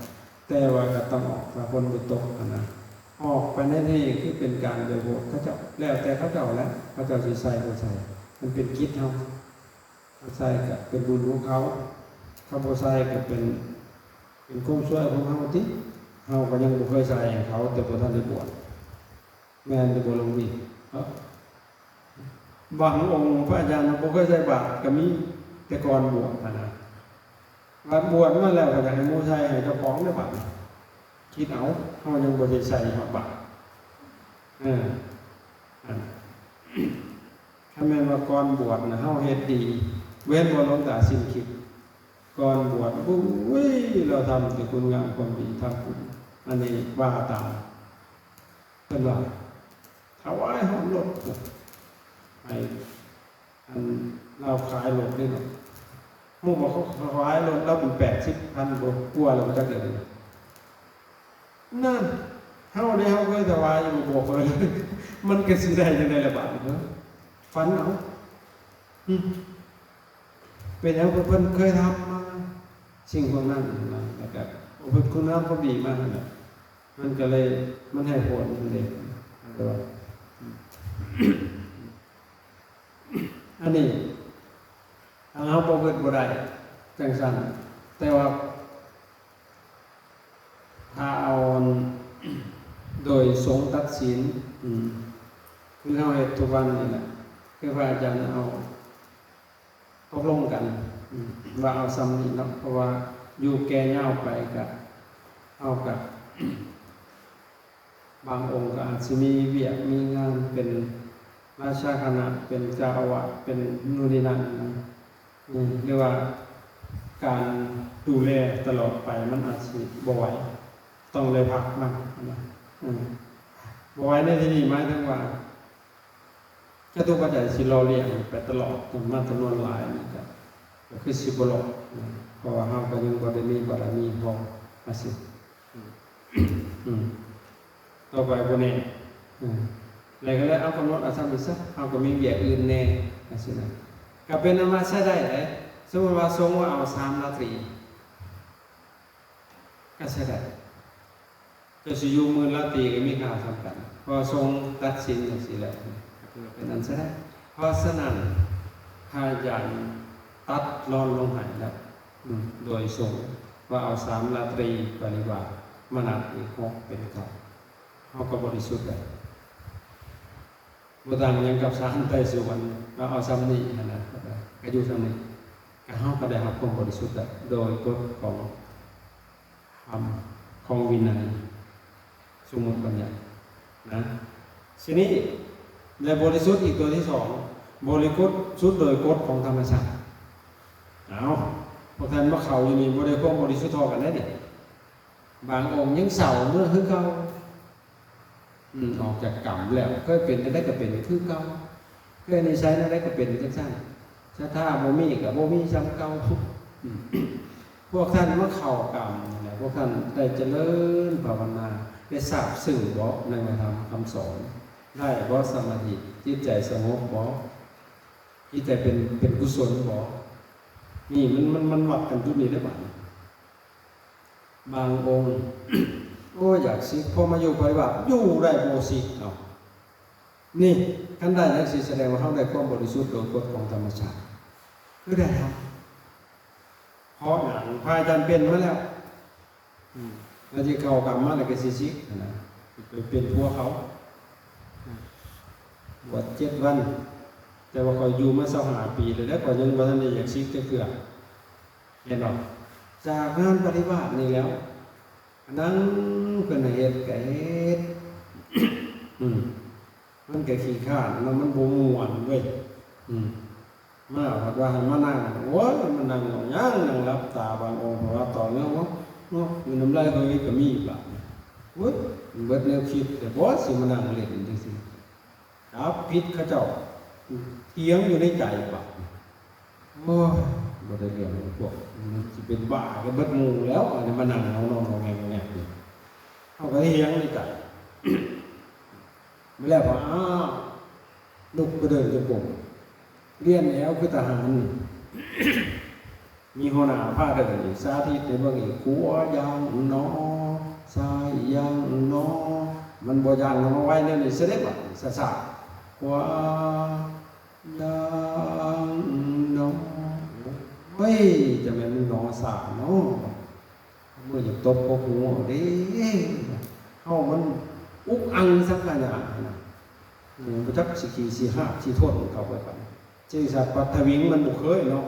ແຕ່ວ່າກໍຕ້ອງອອກ ຖ້າຝົນບໍ່ຕົກຫັ້ນນະ ອອກໄປໃນທີ່ນີ້ຄືເປັນການໄປໂພດເຂົາເຈົ້າ ແລ້ວແຕ່ເຂົາເຈົ້າແຫຼະ ເຂົາເຈົ້າຊິໃສ່ບໍ່ໃສ່ ມັນເປັນກິດເຮົາ ເຂົາໃສ່ກໍເປັນບຸນຂອງເຂົາ ເຂົາບໍ່ໃສ່ກໍເປັນ ເປັນຄວາມຊ່ວຍຂອງເຮົາຕິ ເຮົາກໍຍັງບໍ່ເຄີຍໃສ່ໃຫ້ເຂົາ ແຕ່ບໍ່ທັນໄດ້ບວດ ແມ່ນຫຼືບໍ່ ຫຼວງພີ່? ເນາະ ບາງອົງພະອາຈານບໍ່ເຄີຍໃສ່ບາດກໍມີ ແຕ່ກ່ອນບວດຫັ້ນນະ ບາດບວດມາແລ້ວກໍຢາກໃຫ້ໝູ່ໃສ່ໃຫ້ເຈົ້າຂອງເດ້ບາດນີ້ ຄິດເອົາ ເຮົາຍັງບໍ່ໄດ້ໃສ່ຮອດບາດ ເອີ ອັນ ຄັນແມ່ນວ່າກ່ອນບວດນະ ເຮົາເຮັດດີ ເຫັນບໍ່ ຫຼວງຕາສິ້ນຄິດ ກ່ອນບວດ ໂອ້ຍ ລາວທຳແຕ່ຄຸນງາມຄວາມດີ ທຳບຸນ ອັນນີ້ວ່າຕາມ ເພິ່ນວ່າຖວາຍຮອດລົດ ໃຫ້ ອັນລາວຂາຍລົດເດ້ເນາະ ຮູ້ບໍ່ ເຂົາຂາຍລົດລາວເປັນແປດສິບພັນກວ່າແລ້ວ ຈັກເດືອນ ນັ້ນ ເຮົາເດ້ ເຮົາເຄີຍຖວາຍຢູ່ບໍ່? ບໍ່ເຄີຍ ມັນກໍຊິໄດ້ຈັ່ງໃດລະບາດນີ້ ເອີ ຝັນເອົາ ອືມ ເປັນຫຍັງເພິ່ນ ເພິ່ນເຄີຍທຳມາສິ່ງພວກນັ້ນນະ ແລ້ວກໍເພິ່ນຄຸນງາມຄວາມດີມາຫັ້ນແຫຼະ ມັນກໍເລີຍ ມັນໃຫ້ຜົນເດ້ ແຕ່ວ່າ ອືມ ອັນນີ້ ຖ້າເຮົາປະພຶດບໍ່ໄດ້ຈັ່ງຊັ້ນ ແຕ່ວ່າ ຖ້າເອົາໂດຍຊົງຕັດສິນ ອືມ ຄືເຮົາເຮັດທຸກວັນນີ້ແຫຼະ ຄືພະອາຈານເອົາ ຕົກລົງກັນ ອືມ ວ່າເອົາຊ່ຳນີ້ເນາະ ເພາະວ່າຢູ່ແກ່ຍາວໄປກະ ເຮົາກະ ບາງອົງກໍອາດຊິມີວຽກມີງານເປັນລາຊາຄະນະ ເປັນເຈົ້າອາວາດ ເປັນໂນ່ນນີ້ນັ້ນນະ ອືມ ຫຼືວ່າການດູແລຕະຫຼອດໄປມັນອາດຊິບໍ່ໄຫວ ຕ້ອງໄດ້ພັກມັນນະ ອືມ ບໍ່ໄຫວໃນທີ່ນີ້ໝາຍເຖິງວ່າ ຈະຕຸປັດໄຈຊິຫຼໍ່ລ້ຽງໄປຕະຫຼອດ ມາຈຳນວນຫຼາຍນີ້ກະ ກະຄືຊິບໍ່ລອດ ເພາະວ່າເຮົາກະຍັງບໍ່ໄດ້ມີບາລະມີພໍ ວ່າຊັ້ນ ອືມ ຕໍ່ໄປບໍ່ແນ່ ແລ້ວກະເລີຍເອົາກຳນົດເອົາຊ່ຳນີ້ຊະ ເຮົາກະມີວຽກອື່ນແນ່ ວ່າຊັ້ນນະ ກະເປັນອັນວ່າໃຊ້ໄດ້ເດ້ ສົມມຸດວ່າຊົງວ່າເອົາສາມລາຕຣີ ກໍໃຊ້ໄດ້ ເຈົ້າຊິຢູ່ໝື່ນລາຕຣີກໍມີຄ່າສ່ຳກັນ ເພາະຊົງຕັດສິນຈັ່ງຊີ້ແລ້ວ ກໍຖືວ່າເປັນອັນໃຊ້ໄດ້ ເພາະສະນັ້ນ ພະອາຈານຕັດລອນລົງໃຫ້ແລ້ວ ອືມ ໂດຍຊົງວ່າເອົາສາມລາຕຣີ ປະລິວາດ ມະນັດ ອີກຫົກເປັນເກົ້າ ເຮົາກໍບໍລິສຸດແລ້ວ. ບໍ່ຕ່າງຫຍັງກັບສານໄຕ່ສວນ ເອົາ ເອົາຊ່ຳນີ້ຫັ້ນນະ ກະຢູ່ຊ່ຳນີ້ ກະເຮົາກະໄດ້ຮັບຄວາມບໍລິສຸດແລ້ວ ໂດຍກົດຂອງທຳ ຂອງວິໄນ ສົມມຸດບັນຍັດນະ. ທີນີ້ ແລະ ບໍລິສຸດອີກຕົວທີສອງ ບໍລິສຸດໂດຍກົດຂອງທຳມະຊາດ. ເອົາ, ພວກທ່ານມາເຂົ້າຢູ່ນີ້ບໍ່ໄດ້ຄວາມບໍລິສຸດທໍ່ກັນເດ້ນີ້. ບາງອົງຍັງເຊົາເມືອຄືເກົ່າ. ອືມ, ອອກຈາກກຳແລ້ວ, ເຄີຍເປັນຈັ່ງໃດກໍເປັນຄືເກົ່າ, ເຄີຍນິໄສແນວໃດກໍເປັນຈັ່ງຊັ້ນ, ສັດທາບໍ່ມີກໍບໍ່ມີສ່ຳເກົ່າ. ອືມ, ພວກທ່ານມາເຂົ້າກຳນີ້ແຫຼະ, ພວກທ່ານໄດ້ຈະເລີນພາວະນາ, ໄດ້ຊາບຊຶ້ງບໍ່ໃນພະທຳຄຳສອນ? ໄດ້ບໍ່ສະມາທິ? ຈິດໃຈສະຫງົບບໍ່? ຈິດໃຈເປັນ, ເປັນກຸສົນບໍ່? ນີ້ມັນ, ມັນ, ມັນວັດກັນຈຸດນີ້ເດ້ບາດນີ້. ບາງອົງ ໂອ້ຍ ຢາກສິກ, ພໍມາຢູ່ປະລິວາດ ຢູ່ໄດ້ບໍ່ສິກເນາະ. ນີ້ ຄັນໄດ້ຈັ່ງຊີ້ ສະແດງວ່າເຮົາໄດ້ຄວາມບໍລິສຸດໂດຍກົດຂອງທຳມະຊາດ. ຄືໄດ້ຮັບ ເພາະຫຍັງ? ພະອາຈານເປັນມາແລ້ວ. ອືມ, ແລ້ວຊິເຂົ້າກຳມາແລ້ວກໍຊິສິກຫັ້ນນະ, ໄປເປັນຜົວເຂົາ. ບວດເຈັດວັນ, ແຕ່ວ່າຂ້ອຍຢູ່ມາຊາວຫ້າປີແລ້ວ, ແຕ່ຂ້ອຍຍັງບໍ່ທັນໄດ້ຢາກສິກຈັກເທື່ອ. ເຫັນບໍ່? ຈາກງານປະລິວາດນີ້ແລ້ວ, ນັ່ງເພິ່ນໃຫ້ເຮັດກໍເຮັດ. ອືມ, ມັນກໍຂີ້ຄ້ານເນາະ, ມັນບໍ່ມ່ວນເວີຍ. ອືມ, ມາພັດວ່າໃຫ້ມານັ່ງ, ໂອ້ຍ ມານັ່ງເອົາຫຍັງ, ນັ່ງຫຼັບຕາ, ບາງອົງເພິ່ນວ່າຕອນເນາະ, ເນາະ, ມີນ້ຳລາຍເຮີຍກໍມີບາດນີ້. ໂອ້ຍ ເບິດແນວຄິດແລ້ວບໍ, ຊິມານັ່ງຫຼິ້ນຈັ່ງຊີ້. ຈັບຜິດເຂົາເຈົ້າ, ຖຽງຢູ່ໃນໃຈບາດນີ້. ໂອ້ຍ ບໍ່ໄດ້ເລື່ອງ ພວກມັນຊິເປັນບ້າກັນເບິດໝູ່ແລ້ວ, ອັນນີ້ມານັ່ງເຮົານອນງອແງງແງກຢູ່. ເຮົາກໍຖຽງໃນໃຈ. ມື້ແລ້ວພາລຸກໄປເດີນຈົງກົມ, ລຽນແອວຄືທະຫານ. ມີຫົວໜ້າພາເດີນອີກ, ສາທິດໃຫ້ເບິ່ງອີກ, ຂວາຢ່າງໜໍ, ຊ້າຍຢ່າງໜໍ. ມັນບໍ່ຢ່າງໜໍໄວແນວນີ້ຊະເດ້, ບາດນີ້ຊ້າໆ, ຂວາຢ່າງໜໍ. ໂອ້ຍ ຈະແມ່ນໜໍຊ້າເນາະ, ມືຢາກຕົບກົກຫູເດ້. ເຮົາມັນອຸກອັ່ງສັງຂະຫຍານນະ, ບໍ່ຈັກຊິຂີ່ຊິຫາບຊິທົນເຂົ້າໄປປານໃດ. ເຊັ່ນສັດປັດທະວິງ ມັນບໍ່ເຄີຍເນາະ.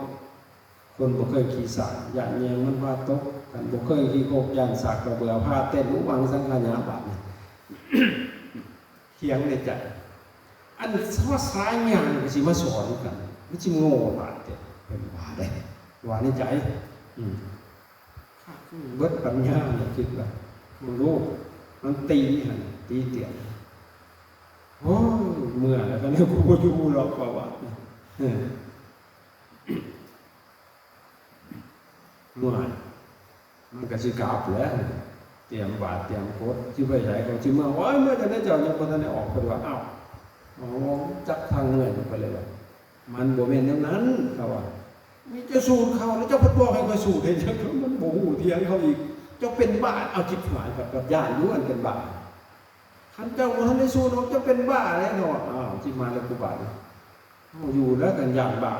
ຄົນບໍ່ເຄີຍຂີ່ຊ້າງ ຢ້ານແຍງມັນພາຕົກ, ຄັນບໍ່ເຄີຍຂີ່ຄົກ ຢ້ານສາກກະເບືອພາເຕັ້ນ ອຸກອັ່ງສັງຂະຫຍາ ບາດນີ້. ຖຽງໃນໃຈ, ອັນຊະວ່າສາຍຍາງກໍຊິມາສອນກັນ, ມັນຊິໂງ່ຫຼາຍແທ້ ເພິ່ນວ່າເດ້, ວ່າໃນໃຈ. ອືມ, ເບິດປັນຍາແລ້ວ, ຄິດວ່າ ເບິ່ງດູ ມັນຕີຫັ້ນ ຕີຕຽນ. ໂອ້ຍ ເມື່ອຍແລ້ວ, ຄັນນີ້ກູບໍ່ຢູ່ດອກ ວ່າວ່າ. ເອີ. ເມື່ອຍ ມັນກໍຊິກັບແຫຼະ, ຕຽມບາດຕຽມກົດ, ຊິໄປໃສກໍຊິເມືອ. ໂອ້ຍ ເມືອຈັ່ງໃດເຈົ້າຍັງບໍ່ທັນໄດ້ອອກ? ເພິ່ນວ່າ ອ້າວ ໂອ້ ຈັກທາງເມືອຢູ່. ເພິ່ນເລີຍວ່າ ມັນບໍ່ແມ່ນແນວນັ້ນ, ເຂົາວ່າ ມີແຕ່ສູດເຂົ້າ ແລ້ວເຈົ້າເພິ່ນບອກໃຫ້ຂ້ອຍສູດເຮັດຫຍັງ? ມັນບໍ່ຮູ້ຖຽງເຂົາອີກ, ເຈົ້າເປັນບ້າ. ເອົາ ຈິບຫາຍ ບັດ ບັດຢ້ານຢູ່ ອັນເປັນບ້າ. ຄັນເຈົ້າບໍ່ທັນໄດ້ສູດອອກ ເຈົ້າເປັນບ້າແລ້ວເນາະ. ອ້າວ ຈິບມາແລ້ວກູບາດນີ້. ເຮົາຢູ່ແລ້ວກັນຢ້ານບ້າ.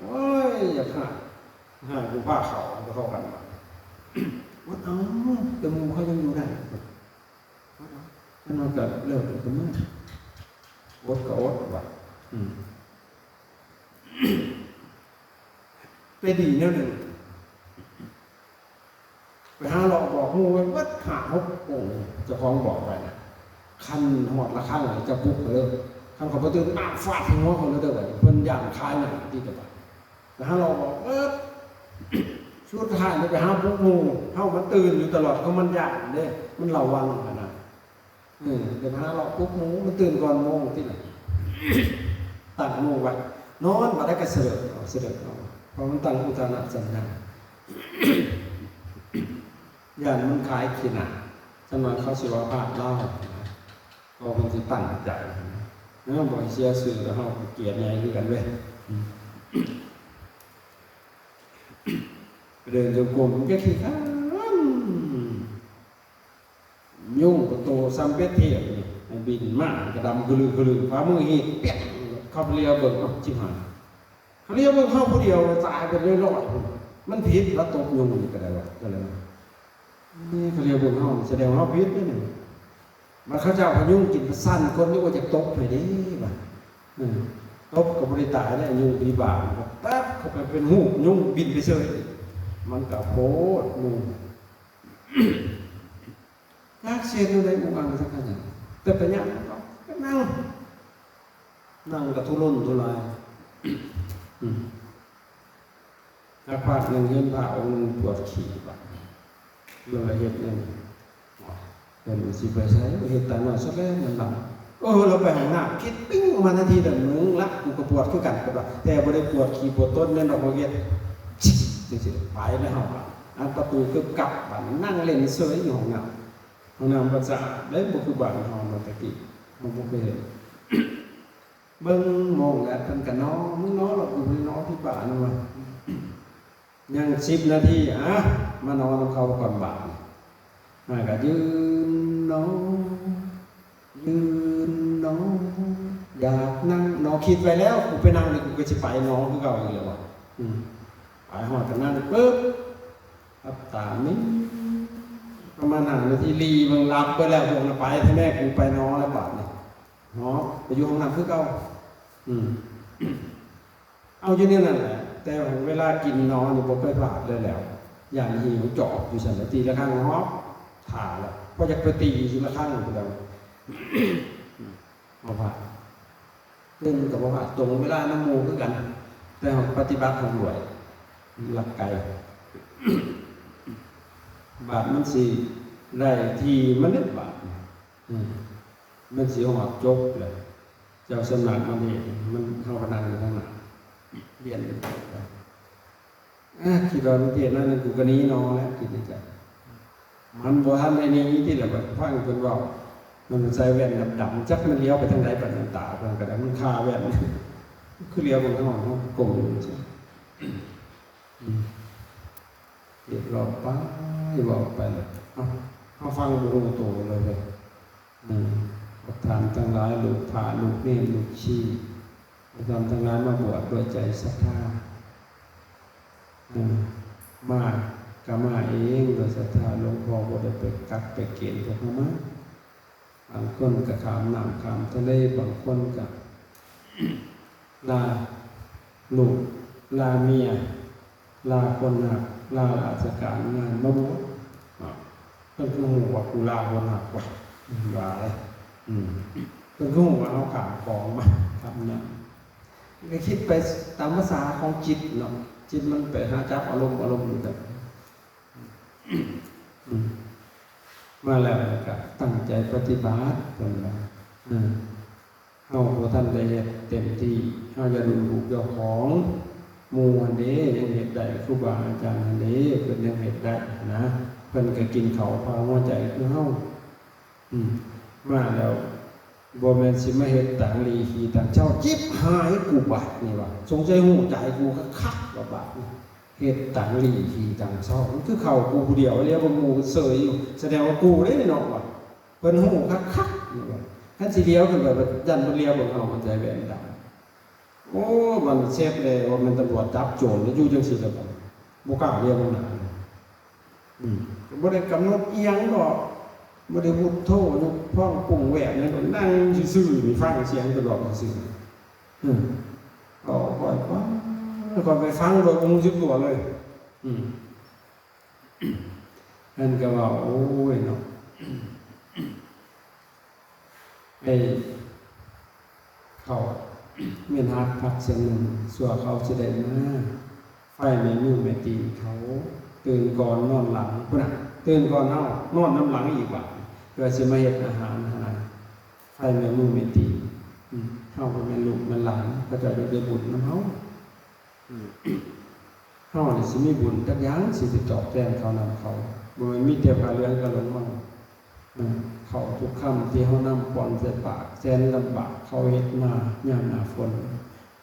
ໂອ້ຍ ຢາກຫາຍ ຫາຍຜູ້ພາເຂົ້າ ກໍເຂົ້າກັນ. ອົດເອົາ ແຕ່ໝູ່ເຂົາຍັງຢູ່ໄດ້. ອົດເອົາ ອັນນັ້ນກໍແລ້ວແຕ່ເພິ່ນ, ອົດກໍອົດວ່າ. ອືມ. ແຕ່ດີແນວໜຶ່ງ ໄປຫາເລາະບອກໝູ່ໄວ້ເບິດຫ້າຫົກອົງ ເຈົ້າຂອງບອກໄວ້ນະ, ຄັນຮອດລະຄັງແລ້ວເຈົ້າປຸກເຂົາເດີ, ຄັນເຂົາບໍ່ຕື່ນ ປາດຟາດໃສ່ຫົວເຂົາເລີຍເດີ. ບາດນີ້ເພິ່ນຢ້ານຂາຍໜ້າຕິດແຕ່ບາດ ໄປຫາເລາະບອກເບິດ. ສຸດທ້າຍນີ້ໄປຫາປຸກໝູ່ເຮົາ ມັນຕື່ນຢູ່ຕະຫຼອດ, ເພາະມັນຢ້ານເດ້, ມັນລະວັງຫັ້ນນະ. ເອີ ໄປຫາເລາະປຸກໝູ່ ມັນຕື່ນກ່ອນໂມງຕິລະ, ຕັ້ງໝູ່ໄວ້ ນອນ ບາດໃດກໍສະເດີດອອກ ສະເດີດອອກ, ເພາະມັນຕັ້ງອຸທານະສັນຍາ ຢ້ານມັນຂາຍຂີ້ໜ້າ. ຈັກໜ້ອຍເຂົາຊິວ່າພາດລາວ, ເພາະເພິ່ນຊິຕັ້ງໃຈນະ, ບໍ່ໃຫ້ເສຍຊື່ ແລ້ວເຮົາກໍກຽດໃຫຍ່ຄືກັນເວີຍ. ອືມ. ໄປເດີນຈົງກົມ ມັນກໍຂີ້ຄ້ານ. ຍຸງໂຕສ່ຳເປັດທຽບນີ້ ມັນບິນມາ ມັນກໍດຳຄະລືຄະລື, ຝ່າມືຮີດ ປຽງ. ເຂົາໄປຫຼຽວເບິ່ງ ເອົ້າ ຈິບຫາຍ, ເຂົາຫຼຽວເບິ່ງເຮົາຜູ້ດຽວ ຕາຍເປັນຮ້ອຍໆ. ມັນຜິດລະ ຕົບຍຸງນີ້ກໍໄດ້ວ່າ, ກໍເລີຍວ່າ ນີ້ເຂົາຫຼຽວເບິ່ງເຮົາ ສະແດງວ່າເຮົາຜິດເດ້ນີ້. ບາດເຂົາເຈົ້າພະຍຸງກິນປະສັນ ຄົນຍັງວ່າຈະຕົບໃຫ້ເດ້ ບາດ ເອີ ຕົບກໍບໍ່ໄດ້ຕາຍເດ້. ຍຸງຜີບ້າ ແປັບເຂົ້າໄປເປັນຮູບຍຸງບິນໄປເຊີຍ, ມັນກໍໂພດໜູ. ຈັກຊິເຮັດແນວໃດ ອຸກອັ່ງສັງຂະຫຍາ ແຕ່ໄປຍາມນັ້ນກໍໄປນັ່ງ ນັ່ງກະທຸລົນທຸລາຍ. ອືມ ສັກພັກໜຶ່ງເຫັນພະອົງໜຶ່ງປວດຂີ້ບາດ ເພິ່ນວ່າເຮັດຫຍັງ? ເພິ່ນຊິໄປໃສ? ເຮັດຕານ້ອຍຊະແລ້ວມັນຫຼັບ. ເອີ ລາວໄປຫ້ອງນ້ຳ ຄິດປິ້ງອອກມາທັນທີເລີຍ ມຶງລະ ກູກໍປວດຄືກັນ ເພິ່ນວ່າ ແຕ່ບໍ່ໄດ້ປວດຂີ້ປວດຕົນແມ່ນດອກ ເຮັດ ຈັ່ງຊີ້ ໄປແລ້ວເຮົາ ອັດປະຕູກຶບກັບ ບາດນັ້ນນັ່ງເຫຼັ້ນເສີຍຢູ່ຫ້ອງນ້ຳ. ຫ້ອງນ້ຳບໍ່ສະອາດເດ້ ບໍ່ຄືບ້ານເຮົາເນາະ ແຕ່ກີ້ເຮົາບໍ່ເຄີຍເຫັນ. ເບິ່ງໂມງແລ້ວ ເພິ່ນກໍນອນ ມຶງນອນລະ ກູໄປນອນທີ່ບ້ານວ່າ ຍັງສິບນາທີ ອະ ມານອນນຳເຂົາກ່ອນບາດນີ້ ຫາກະຢືນນອນ ຢືນນອນ ຢາກນັ່ງເນາະ ຄິດໄວ້ແລ້ວ ກູໄປນັ່ງນີ້ ກູກໍຊິໄປນອນຄືເກົ່າອີກແລ້ວວ່າ ອືມ ໄປຮອດກໍນັ່ງປຶບ ຫຼັບຕາມິ້ງ ປະມານຫ້ານາທີ ຫຼີ່ເບິ່ງ ຫຼັບເບິດແລ້ວ ພວກນັ້ນໄປແທ້ແນ່ ກູໄປນອນແລ້ວບາດນີ້ ເນາະ ໄປຢູ່ຫ້ອງນ້ຳຄືເກົ່າ ອືມ ເອົາຢູ່ແນວນັ້ນແຫຼະ ແຕ່ເວລາກິນນອນນີ້ບໍ່ໄປພາດເລີຍແລ້ວ ຢ້ານຫິວຈອບຢູ່ຊັ້ນແຫຼະ ຕີລະຄັງຮອບ ຖ້າແລ້ວ ບໍ່ຢາກໄປຕີລະຄັງພຸ້ນແລ້ວ ບໍ່ພາດ ຕື່ນກໍບໍ່ພາດ ຕົງເວລານຳໝູ່ຄືກັນ ແຕ່ເຮົາປະຕິບັດເຮົາດ້ວຍ ລັກໄກ່ ບາດມັນຊິໄດ້ທີ່ມັນເດ້ບາດນີ້ ອືມ ມັນຊິຮອດຈົບແລ້ວ ເຈົ້າສຳນັກມານີ້ ມັນ ເຮົາກໍນັ່ງຢູ່ທາງໜ້າ ລຽນໄປ ອາ ຄິດວ່າມັນເທດໜ້ອຍໜຶ່ງ ກູກໍໜີໜໍແລ້ວ ຄິດໃນໃຈ ມັນບໍ່ທັນໄດ້ໜີຕິລະ ບັດຟັງເພິ່ນເວົ້າ ມັນໃສ່ແວ່ນດຳໆ ຈັກມັນຫຼຽວໄປທາງໃດ ບັດນັ້ນຕາເພິ່ນກໍໄດ້ ມັນຄາແວ່ນ ຄືຫຼຽວເບິ່ງເຮົາ ເຮົາກໍກົ້ມຢູ່ຈັ່ງຊີ້ ອືມ ຮຽບຮ້ອຍໄປ ເວົ້າໄປແລ້ວ ເຮົາ ເຮົາຟັງບໍ່ຮູ້ໂຕເລີຍເດ້ ອືມ ພວກທ່ານທັງຫຼາຍ ລູກພະ ລູກເນນ ລູກຊີ ພວກທ່ານທັງຫຼາຍມາບວດດ້ວຍໃຈສັດທາ ເອີ ມາກະມາເອງໂດຍສັດທາ ຫຼວງພໍ່ບໍ່ໄດ້ໄປກັກໄປເກນພວກເຮົາມາ. ບາງຄົນກະຂ້າມນ້ຳຂ້າມທະເລ, ບາງຄົນກະລາລູກລາເມຍ, ລາຄົນຮັກ, ລາລາຊະການງານມາບວດ. ເພິ່ນຄືຮູ້ວ່າກູລາຄົນຮັກວະ ວ່າເດ້. ອືມ ເພິ່ນຄືຮູ້ວ່າເຮົາຂ້າມຂອງມາ ຂ້າມນ້ຳ. ກໍຄິດໄປຕາມພາສາຂອງຈິດເນາະ, ຈິດມັນໄປຫາຈັບອາລົມ, ອາລົມຢູ່ກັນ. ອືມ ມາແລ້ວກໍຕັ້ງໃຈປະຕິບັດ ເພິ່ນວ່າ ເອີ ເຮົາບໍ່ທັນໄດ້ເຮັດເຕັມທີ່, ເຮົາຢ່າດູຖູກເຈົ້າຂອງ. ໝູ່ຫັ້ນເດ້ຍັງເຮັດໄດ້, ຄູບາອາຈານຫັ້ນເດ້ ເພິ່ນຍັງເຮັດໄດ້ນະ, ເພິ່ນກໍກິນເຂົ້າພາຫົວໃຈຄືເຮົາ. ອືມ ມາແລ້ວບໍ່ແມ່ນຊິມາເຮັດຕາງຫຼີ່ຂີ້ຕາງເຊົາ. ຈິບຫາຍກູບາດນີ້ວ່າ ສົງໄສຮູ້ໃຈກູຄັກໆວ່າບາດນີ້ ເຮັດຕາງຫຼີ່ຂີ້ຕາງເຊົາ. ມັນຄືເຂົ້າກູຜູ້ດຽວ ລຽວເບິ່ງໝູ່ເສີຍຢູ່ ສະແດງວ່າກູເດ້ເນາະວ່າ ເພິ່ນຮູ້ຄັກໆນີ້ວ່າ. ຄັນຊິລຽວຂຶ້ນໄປ ຢ້ານເພິ່ນລຽວເບິ່ງເຮົາ ມັນໃສ່ແວ່ນດຳ. ໂອ້ ມັນເຊັບແລ້ວ ວ່າແມ່ນຕຳຫຼວດຈັບໂຈນ ຢູ່ຈັ່ງຊີ້ລະ ບໍ່ກ້າລຽວເບິ່ງໜ້າ. ອືມ ກໍບໍ່ໄດ້ກຳນົດອີ່ຫຍັງດອກ, ບໍ່ໄດ້ວຸດໂທ ຍົກພ້ອງປຸ້ງແວກຫຍັງດອກ, ນັ່ງຊື່ໆນີ້ ຟັງສຽງເພິ່ນເວົ້າຊື່ໆ. ອືມ ເອົາຂ້ອຍໄປ ຂ້ອຍໄປຟັງໂດຍບໍ່ຮູ້ສຶກຕົວເລີຍ. ອືມ ເພິ່ນກໍເວົ້າ ໂອ້ຍເນາະ ໄອ້ເຂົາແມ່ນຮັກພັກສ່ຽງໜຶ່ງ ຊົ່ວເຂົາຊິໄດ້ມາ ໄຟໄໝ້ມືໄໝ້ຕີນເຂົາ. ຕື່ນກ່ອນນອນຫຼັງ ພຸ້ນນະ, ຕື່ນກ່ອນເຮົາ ນອນນຳຫຼັງອີກບາດ ເພື່ອຊິມາເຮັດອາຫານຫັ້ນນະ. ໄຟໄໝ້ມືໄໝ້ຕີນ ອືມ ເຮົາກໍແມ່ນລູກແມ່ນຫຼານ ເຂົາເຈົ້າຢາກໄດ້ບຸນນຳເຮົາ. ອືມ ເຮົານີ້ຊິມີບຸນຈັກຢ່າງ ຊິໄປຕອບແທນເຂົານຳເຂົາ? ບໍ່ແມ່ນມີແຕ່ຜ້າເຫຼືອງກະລົງເມົາ. ເອີ ເຂົ້າທຸກຄຳທີ່ເຮົານຳປ້ອນໃສ່ປາກ ແສນລຳບາກ ເຂົາເຮັດນາຍາມໜ້າຝົນ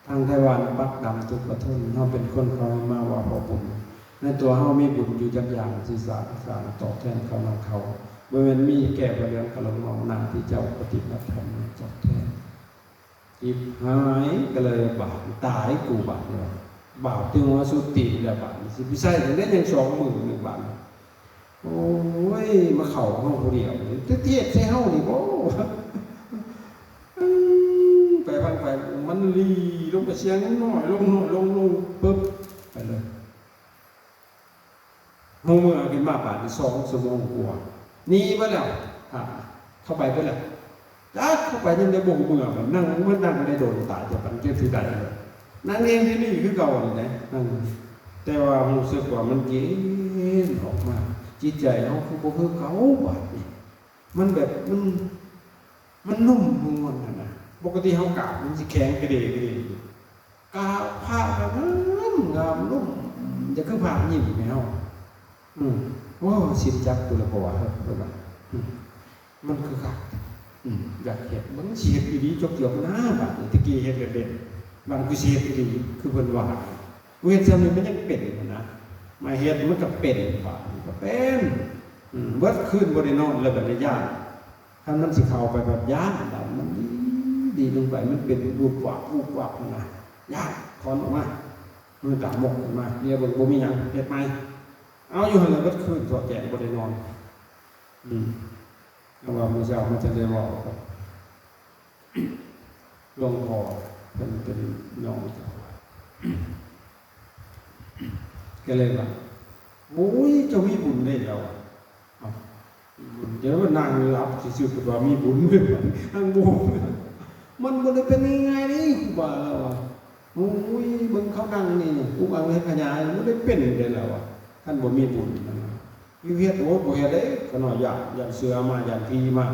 ທາງໄທຫວານປັກດຳທຸກກະທົນ. ເຮົາເປັນຄົນເຂົາໃຫ້ມາວ່າພໍ່ບຸນ ໃນຕົວເຮົາມີບຸນຢູ່ຈັກຢ່າງ ຊິສ້າງ ສ້າງຕອບແທນເຂົານຳເຂົາ? ບໍ່ແມ່ນມີແຕ່ຜ້າເຫຼືອງກະລົງເມົາ ໜ້າທີ່ເຈົ້າປະຕິບັດທຳຕອບແທນ. ຈິບຫາຍ ກໍເລີຍບາດ ຕາຍກູບາດນີ້ວ່າ ບາດທີ່ຫົວສຸດຕີນແລ້ວບາດນີ້ ຊິໄປໃຊ້ຈັ່ງໃດ ຍັງສອງມື້ໜຶ່ງບາດ. ໂອ້ຍ ມາເຂົ້າເຮົາຜູ້ດຽວນີ້ ຈະເທດໃສ່ເຮົານີ້ບໍ? ອືມ ໄປຟັງໄປ ມັນຫຼີ່ລົງໄປ ສຽງນ້ອຍລົງ ນ້ອຍລົງ ລົງ ປຶບ ໄປເລີຍ. ຮູ້ເມື່ອຂຶ້ນມາບາດນີ້ສອງຊົ່ວໂມງກວ່າ ໜີໄປແລ້ວ ຖ້າເຂົ້າໄປເບິດແລ້ວ ຈັກເຂົ້າໄປຍັງໄດ້ບໍ່ຮູ້ເມື່ອ ມັນນັ່ງ ມັນນັ່ງໄດ້ດົນຕາຍ ຈະປັນເຈັບຊິໄດ້ເລີຍ. ນັ່ງເອງທີ່ນີ້ຄືເກົ່ານີ້ແຫຼະ ແຕ່ວ່າຮູ້ສຶກວ່າມັນເຢັນອອກມາ, ຈິດໃຈເຮົາຄືບໍ່ຄືເກົ່າບາດນີ້. ມັນແບບ ມັນ ມັນນຸ້ມນວນຫັ້ນນະ. ປົກກະຕິເຮົາກາບມັນຊິແຂງກະເດກະເດຢູ່, ກາບພະກະງາມງາມ ນຸ້ມ ຈະຄືພະຍິ້ມໃຫ້ເຮົາ. ອືມ ໂອ້ ຊິນຈັກພຸ້ນລະ ເພາະວ່າ ເອີ ເພິ່ນວ່າ ອືມ ມັນຄືຄັກ ອືມ ຢາກເຮັດເບິ່ງ ຊິເຮັດອີ່ຫຼີ ຈົກຈຽວນາ. ບາດນີ້ ແຕ່ກີ້ເຮັດເຫຼັ້ນໆ ບາດນີ້ຊິເຮັດອີ່ຫຼີ ຄືເພິ່ນວ່າ. ກູເຮັດຊ່ຳນີ້ມັນຍັງເປັນຫັ້ນນະ, ມາເຮັດມັນກະເປັນ ບາດນີ້ກະເປັນ ອືມ ເບິດຄືນບໍ່ໄດ້ນອນເລີຍ ບາດນີ້ຢ້ານ ຄັນມັນຊິເຂົ້າໄປແບບຢ້ານ ບາດນີ້ມັນດີໆລົງໄປ ມັນເປັນວຸບວັບ ວຸບວັບຫັ້ນນະ, ຢ້ານ ຖອນອອກມາ ມືຕາໝົກຂຶ້ນມາ ລຽບເບິ່ງ ບໍ່ມີຫຍັງ ເຮັດໃໝ່ ເອົາຢູ່ຫັ້ນແຫຼະ ເບິດຄືນ ເສາະແຈງບໍ່ໄດ້ນອນ. ອືມ ຈັ່ງວ່າມື້ເຊົ້າມາຈະໄດ້ເວົ້າກັບ ຫຼວງພໍ່ ເພິ່ນເປັນນ້ອງເຈົ້າອາວາດ ກະເລີຍວ່າ ໂອ້ຍ ເຈົ້າມີບຸນເດ້ ລາວວ່າ. ເອົ້າ ມີບຸນ ດຽວວ່ານັ່ງຫຼັບຊື່ໆ ກະວ່າມີບຸນເດ້ ນັ່ງບໍ່ ມັນບໍ່ໄດ້ເປັນງ່າຍໆເດ້ ຄູບາ ລາວວ່າ. ໂອ້ຍ ເບິ່ງເຂົານັ່ງນີ້ ອຸກອັ່ງເຮັດຂະຫຍາຍ ບໍ່ໄດ້ເປັນເດ້ ລາວວ່າ ຄັນບໍ່ມີບຸນ. ຢູ່ເຮັດ ໂອ້ ບໍ່ເຮັດເດ້ ຂະນ້ອຍຢ້ານ ຢ້ານເສືອມາ ຢ້ານຜີມາ.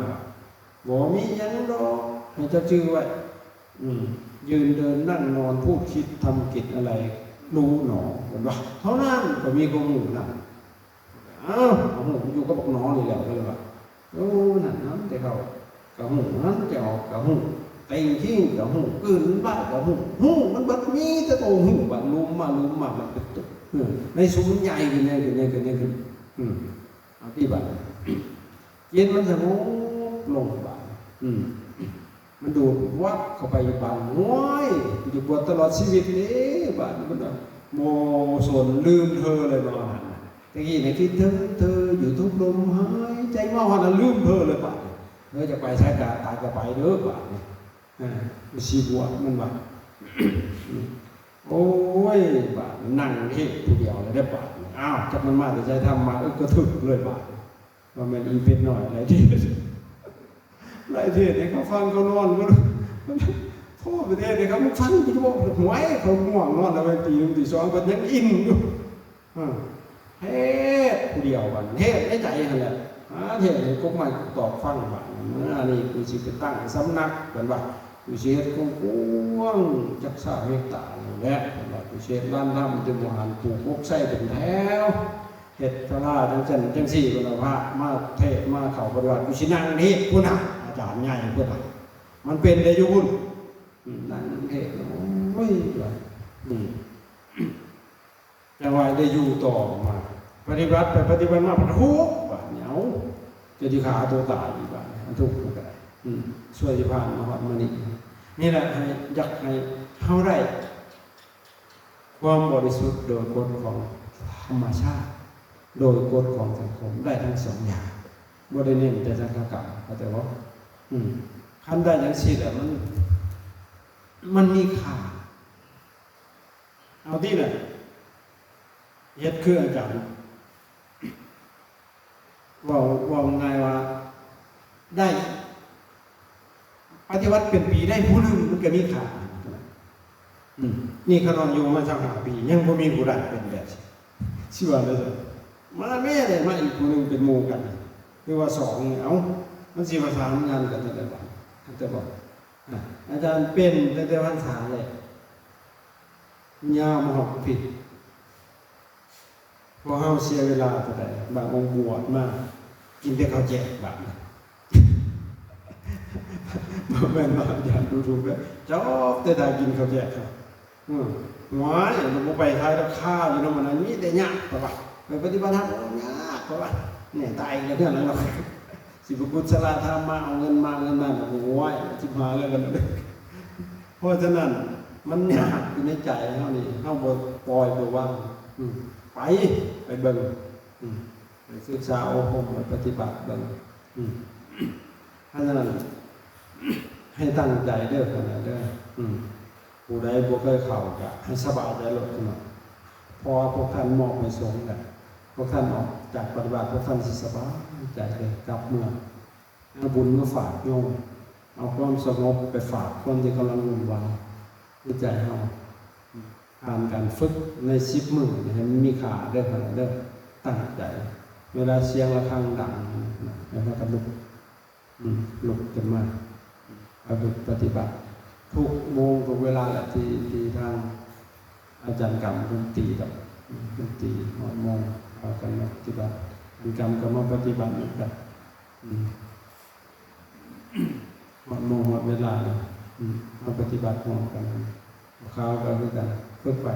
ບໍ່ມີຫຍັງດອກ ໃຫ້ເຈົ້າຈື່ໄວ້. ອືມ ຢືນເດີນນັ່ງນອນ ພູດຄິດທຳກິດອະໄລຮູ້ໜໍ ເພິ່ນວ່າ ເທົ່ານັ້ນ ຂ້ອຍມີຄວາມຮູ້ນັ້ນ. ອ້າວ ເອົາ ຮູ້ຢູ່ກັບບັກໜໍນີ້ແຫຼະ ເພິ່ນວ່າ. ໂອ້ ນັ້ນ ນັ້ນແຕ່ເຂົາ ກະຮູ້ ຫັ້ນຈະອອກກະຮູ້ ເຕັງຄີງກະຮູ້ ກືນບາກະຮູ້ ຮູ້ມັນເບິດ ມີແຕ່ໂຕຮູ້. ບາດຫຼຸມມາ ຫຼຸມມາ ມັນເປັນໂຕ ເອີ ໃນສຸມມັນໃຫຍ່ຂຶ້ນ ໃຫຍ່ຂຶ້ນ ໃຫຍ່ຂຶ້ນ ໃຫຍ່ຂຶ້ນ. ອືມ ເອົາຕິບາດ ຈິດມັນສະຫງົບລົງບາດ ອືມ ມັນດູດວັບເຂົ້າໄປບາດ ໂອ້ຍ ກູຈະບວດຕະຫຼອດຊີວິດເດ້ ບາດນີ້ ມັນບໍ່ສົນ ລືມເທີເລີຍ ມາຮອດນັ້ນ. ແຕ່ກີ້ນີ້ຄິດເຖິງເທີຢູ່ທຸກລົມຫາຍໃຈ ມາຮອດນັ້ນລືມເທີເລີຍບາດນີ້. ເອີ ຈະໄປໃສກະຕາຍກະໄປເດີບາດນີ້. ເອີ ຊິບວດມັນວ່າ ໂອ້ຍ ບາດນີ້ນັ່ງເທດຜູ້ດຽວເລີຍເດີບາດນີ້. ອ້າວ ຈັກມັນມາແຕ່ໃສ ທຳມາອຶກກະທຶກເລີຍບາດນີ້. ວ່າແມ່ນອີເປັດນ້ອຍໄລ່ເທດ ໄລ່ເທດໃຫ້ເຂົາຟັງ ເຂົານອນບໍ່ ໂທດ ໄປເທດໃຫ້ເຂົາຟັງ ຄືບໍ່ ຫ້ວຍ ເຂົາງ່ວງນອນແລ້ວ ໄປຕີໜຶ່ງຕີສອງ ເພິ່ນຍັງອິນຢູ່. ເອີ ເທດຜູ້ດຽວບາດນີ້ ເທດໃນໃຈຫັ້ນແຫຼະ ຫາເທດໃຫ້ກົກໄມ້ກົກຕອກຟັງບາດນີ້. ອັນນີ້ກູຊິໄປຕັ້ງສຳນັກ ເພິ່ນວ່າ ກູຊິເຮັດກວ້າງໆ ຈັກຊາວເຮັກຕານີ້ແຫຼະ ເພິ່ນວ່າ ກູຊິເຮັດລານທຳ ແຕ່ບໍ່ຫັນ ປູກກົກໄຊເປັນແຖວ ເຮັດສາລາຈັ່ງຊັ້ນຈັ່ງຊີ້ ເພິ່ນວ່າ ພະມາເທດມາເຂົ້າປະຕິບັດ ກູຊິນັ່ງເທດພຸ້ນນະ ອາຈານໃຫຍ່ເພິ່ນວ່າ ມັນເປັນໄດ້ຢູ່ພຸ້ນ. ອືມ ນັ່ງເທດ ໂອ້ຍ ວ່າ ອືມ ຈັ່ງວ່າໄດ້ຢູ່ຕໍ່ມາ ປະຕິບັດໄປປະຕິບັດມາ ມັນທຸກບາດນີ້. ເອົ້າ ຈະຊິຂ້າຕົວຕາຍອີກບາດນີ້ ມັນທຸກກະໄດ້. ອືມ ຊ່ວຍຊິຜ່ານມາຮອດມື້ນີ້ ນີ້ແຫຼະ ໃຫ້ ຢາກໃຫ້ເຮົາໄດ້ ຄວາມບໍລິສຸດໂດຍກົດຂອງທຳມະຊາດ ໂດຍກົດຂອງສັງຄົມ ໄດ້ທັງສອງຢ່າງ ບໍ່ໄດ້ເນັ້ນແຕ່ສັງຄະກຳ ເຂົ້າໃຈບໍ່? ອືມ ຄັນໄດ້ຈັ່ງຊີ້ແຫຼະ ມັນ ມັນມີຄ່າ. ເອົາຕິລະ ເຮັດຄືອາຈານ ເວົ້າ ເວົ້າງ່າຍວ່າ ໄດ້ປະຕິວັດເປັນປີໄດ້ຜູ້ໜຶ່ງ ມັນກະມີຄ່າ. ອືມ ນີ້ຂະນ້ອຍຢູ່ມາຊາວຫ້າປີ ຍັງບໍ່ມີຜູ້ໃດເປັນແບບນີ້ ຊິວ່າໄດ້ຊັ້ນ. ມາແມ້ ໄດ້ມາອີກຜູ້ໜຶ່ງເປັນໝູ່ກັນ ຫຼືວ່າສອງນີ້ ເອົ້າ ມັນຊິປະສານງານກັນຈັ່ງໃດບາດນີ້? ແຕ່ບອກ ອາ ອາຈານເປັນຕັ້ງແຕ່ພັນສາແລ້ວ ຍາວມາຮອດພິດ ພວກເຮົາເສຍເວລາເທົ່າໃດ ບາງອົງບວດມາ ກິນແຕ່ເຂົ້າແຈກບາດນີ້ ບໍ່ແມ່ນວ່າຢາກດູຖືກເດີ ຈອບແຕ່ຖ້າກິນເຂົ້າແຈກ. ອືມ ຫວາຍ ບໍ່ໄປໄທດອກ ຄາຢູ່ນຳມັນ ມີແຕ່ຍາກ ເຂົາວ່າ ໄປປະຕິບັດທຳ ໂອ້ ຍາກ ເຂົາວ່າ ແນ່ ຕາຍອີກແລ້ວເຮືອນຫຼັງລະ ຊິໄປກຸດສະລະທຳມາ ເອົາເງິນມາ ເງິນມາ ໂອ້ຍ ຊິມາແລ້ວກັນ. ເພາະສະນັ້ນ ມັນຍາກຢູ່ໃນໃຈເຮົານີ້ ເຮົາບໍ່ປ່ອຍບໍ່ວາງ. ອືມ ໄປ ໄປເບິ່ງ ອືມ ໄປສຶກສາອົບຮົມ ໄປປະຕິບັດເບິ່ງ. ອືມ ເພາະສະນັ້ນ ໃຫ້ຕັ້ງໃຈເດີ ຂະນ້ອຍເດີ. ອືມ ຜູ້ໃດບໍ່ເຄີຍເຂົ້າກະໃຫ້ສະບາຍໃຈໂລດຂະນ້ອຍ ເພາະວ່າພວກທ່ານມອບໃຫ້ສົງແລ້ວ ພວກທ່ານອອກຈາກປະຕິບັດ ພວກທ່ານຊິສະບາຍໃຈເລີຍ ກັບເມືອ ເອົາບຸນມາຝາກໂຍມ ເອົາຄວາມສະຫງົບໄປຝາກຄົນທີ່ກຳລັງວຸ່ນວາຍໃນໃຈເຮົາ. ຜ່ານການຝຶກໃນສິບມື້ໃຫ້ມັນມີຄ່າເດີ້ ເດີ ຕັ້ງໃຈ ເວລາສຽງລະຄັງດັງ ໃຫ້ພາກັນລຸກ ອືມ ລຸກຂຶ້ນມາ ປະພຶດປະຕິບັດ ທຸກໂມງທຸກເວລາແຫຼະ ທີ່ ທີ່ທາງອາຈານກຳເພິ່ນຕີດອກ ເພິ່ນຕີຮອດໂມງ ພາກັນມາປະຕິບັດ ອາຈານກຳກໍມາປະຕິບັດນຳກັນ ອືມ ຮອດໂມງຮອດເວລາ ອືມ ມາປະຕິບັດຮ່ວມກັນ ພວກເຮົາກໍຄືກັນ ຝຶກໄປ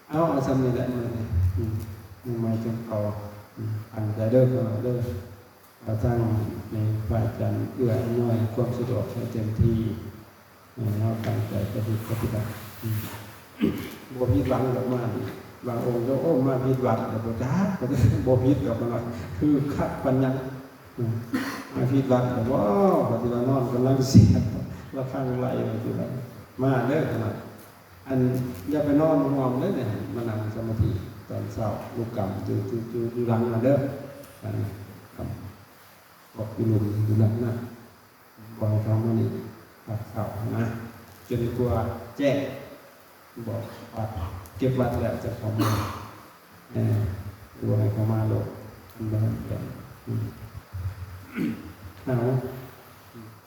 ເອົາ ເອົາຊ່ຳນີ້ແຫຼະມື້ນີ້ ອືມ ມື້ໃໝ່ຈັ່ງຕໍ່ ອືມ ຕັ້ງໃຈເດີ້ ເດີ ທາງນີ້ພະອາຈານເອື້ອອຳນວຍຄວາມສະດວກໃຫ້ເຕັມທີ່ ໃຫ້ເຮົາຕັ້ງໃຈປະພຶດປະຕິບັດ ອືມ ບໍ່ຜິດຫວັງດອກ ມານີ້ ບາງອົງກໍ ໂອ້ ມາຜິດວັດແລ້ວບໍ່ຈັກ ບໍ່ຜິດດອກ ເພິ່ນວ່າ ຄືຄັກປານຫຍັງ ອືມ ມາຜິດວັດແລ້ວບໍ່ ປະຕິບັດ ນອນກຳລັງສຽງລະຄັງໄລ່ ປະຕິບັດ ມາເດີ້ ເພິ່ນວ່າ ອັນ ຢ່າໄປນອນຮ່ວມເດີ້ ມານັ່ງສະມາທິຕອນເຊົ້າ ລຸກກຳຢູ່ ຢູ່ ຢູ່ ຢູ່ຫຼັງຫັ້ນເດີ້ ອັນ ພວກຢູ່ລຸ່ມຢູ່ນັ້ນນະ ບໍ່ໃຫ້ເຂົ້າມານີ້ ພັກເຊົ້ານະ ຈົນກວ່າແຈ້ງ ບອກວັດ ເກັບວັດແລ້ວຈັ່ງເຂົ້າມາ ເອີ ບໍ່ໃຫ້ເຂົ້າມາໂລດ ມັນບໍ່ທັນແຈ້ງ ອືມ ເອົາ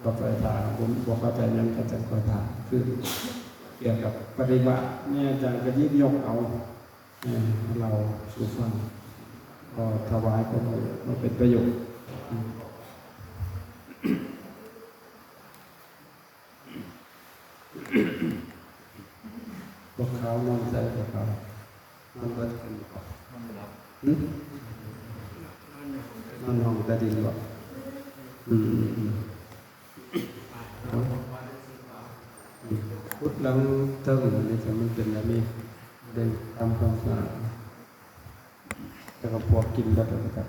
ກໍໄປຖາມ ບໍ່ ບໍ່ເຂົ້າໃຈຫຍັງກໍຈັ່ງຄ່ອຍຖາມຄືນ ກ່ຽວກັບປະລິວາດ ແມ່ອາຈານກໍຍິບຍົກເອົາ ເອີ ເລົ່າສູ່ຟັງ ກໍຖວາຍຄວາມຮູ້ ມັນເປັນປະໂຫຍດ ອືມ ພວກເຂົານອນໃສ ພວກເຂົານອນເບິດກັນບໍ່? ນອນບໍ່ຫຼັບ ຫຶ? ນອນຢູ່ຫ້ອງໃຕ້ດິນບໍ່? ອືມ ອືມ ອືມ ເອົາ ອືມ ຂຸດຫຼັງເທິງນີ້ ຄັນມັນເປັນແບບນີ້ ໄດ້ທຳຄວາມສະອາດ ແລ້ວກໍພວກກິນເບິດແລ້ວກໍ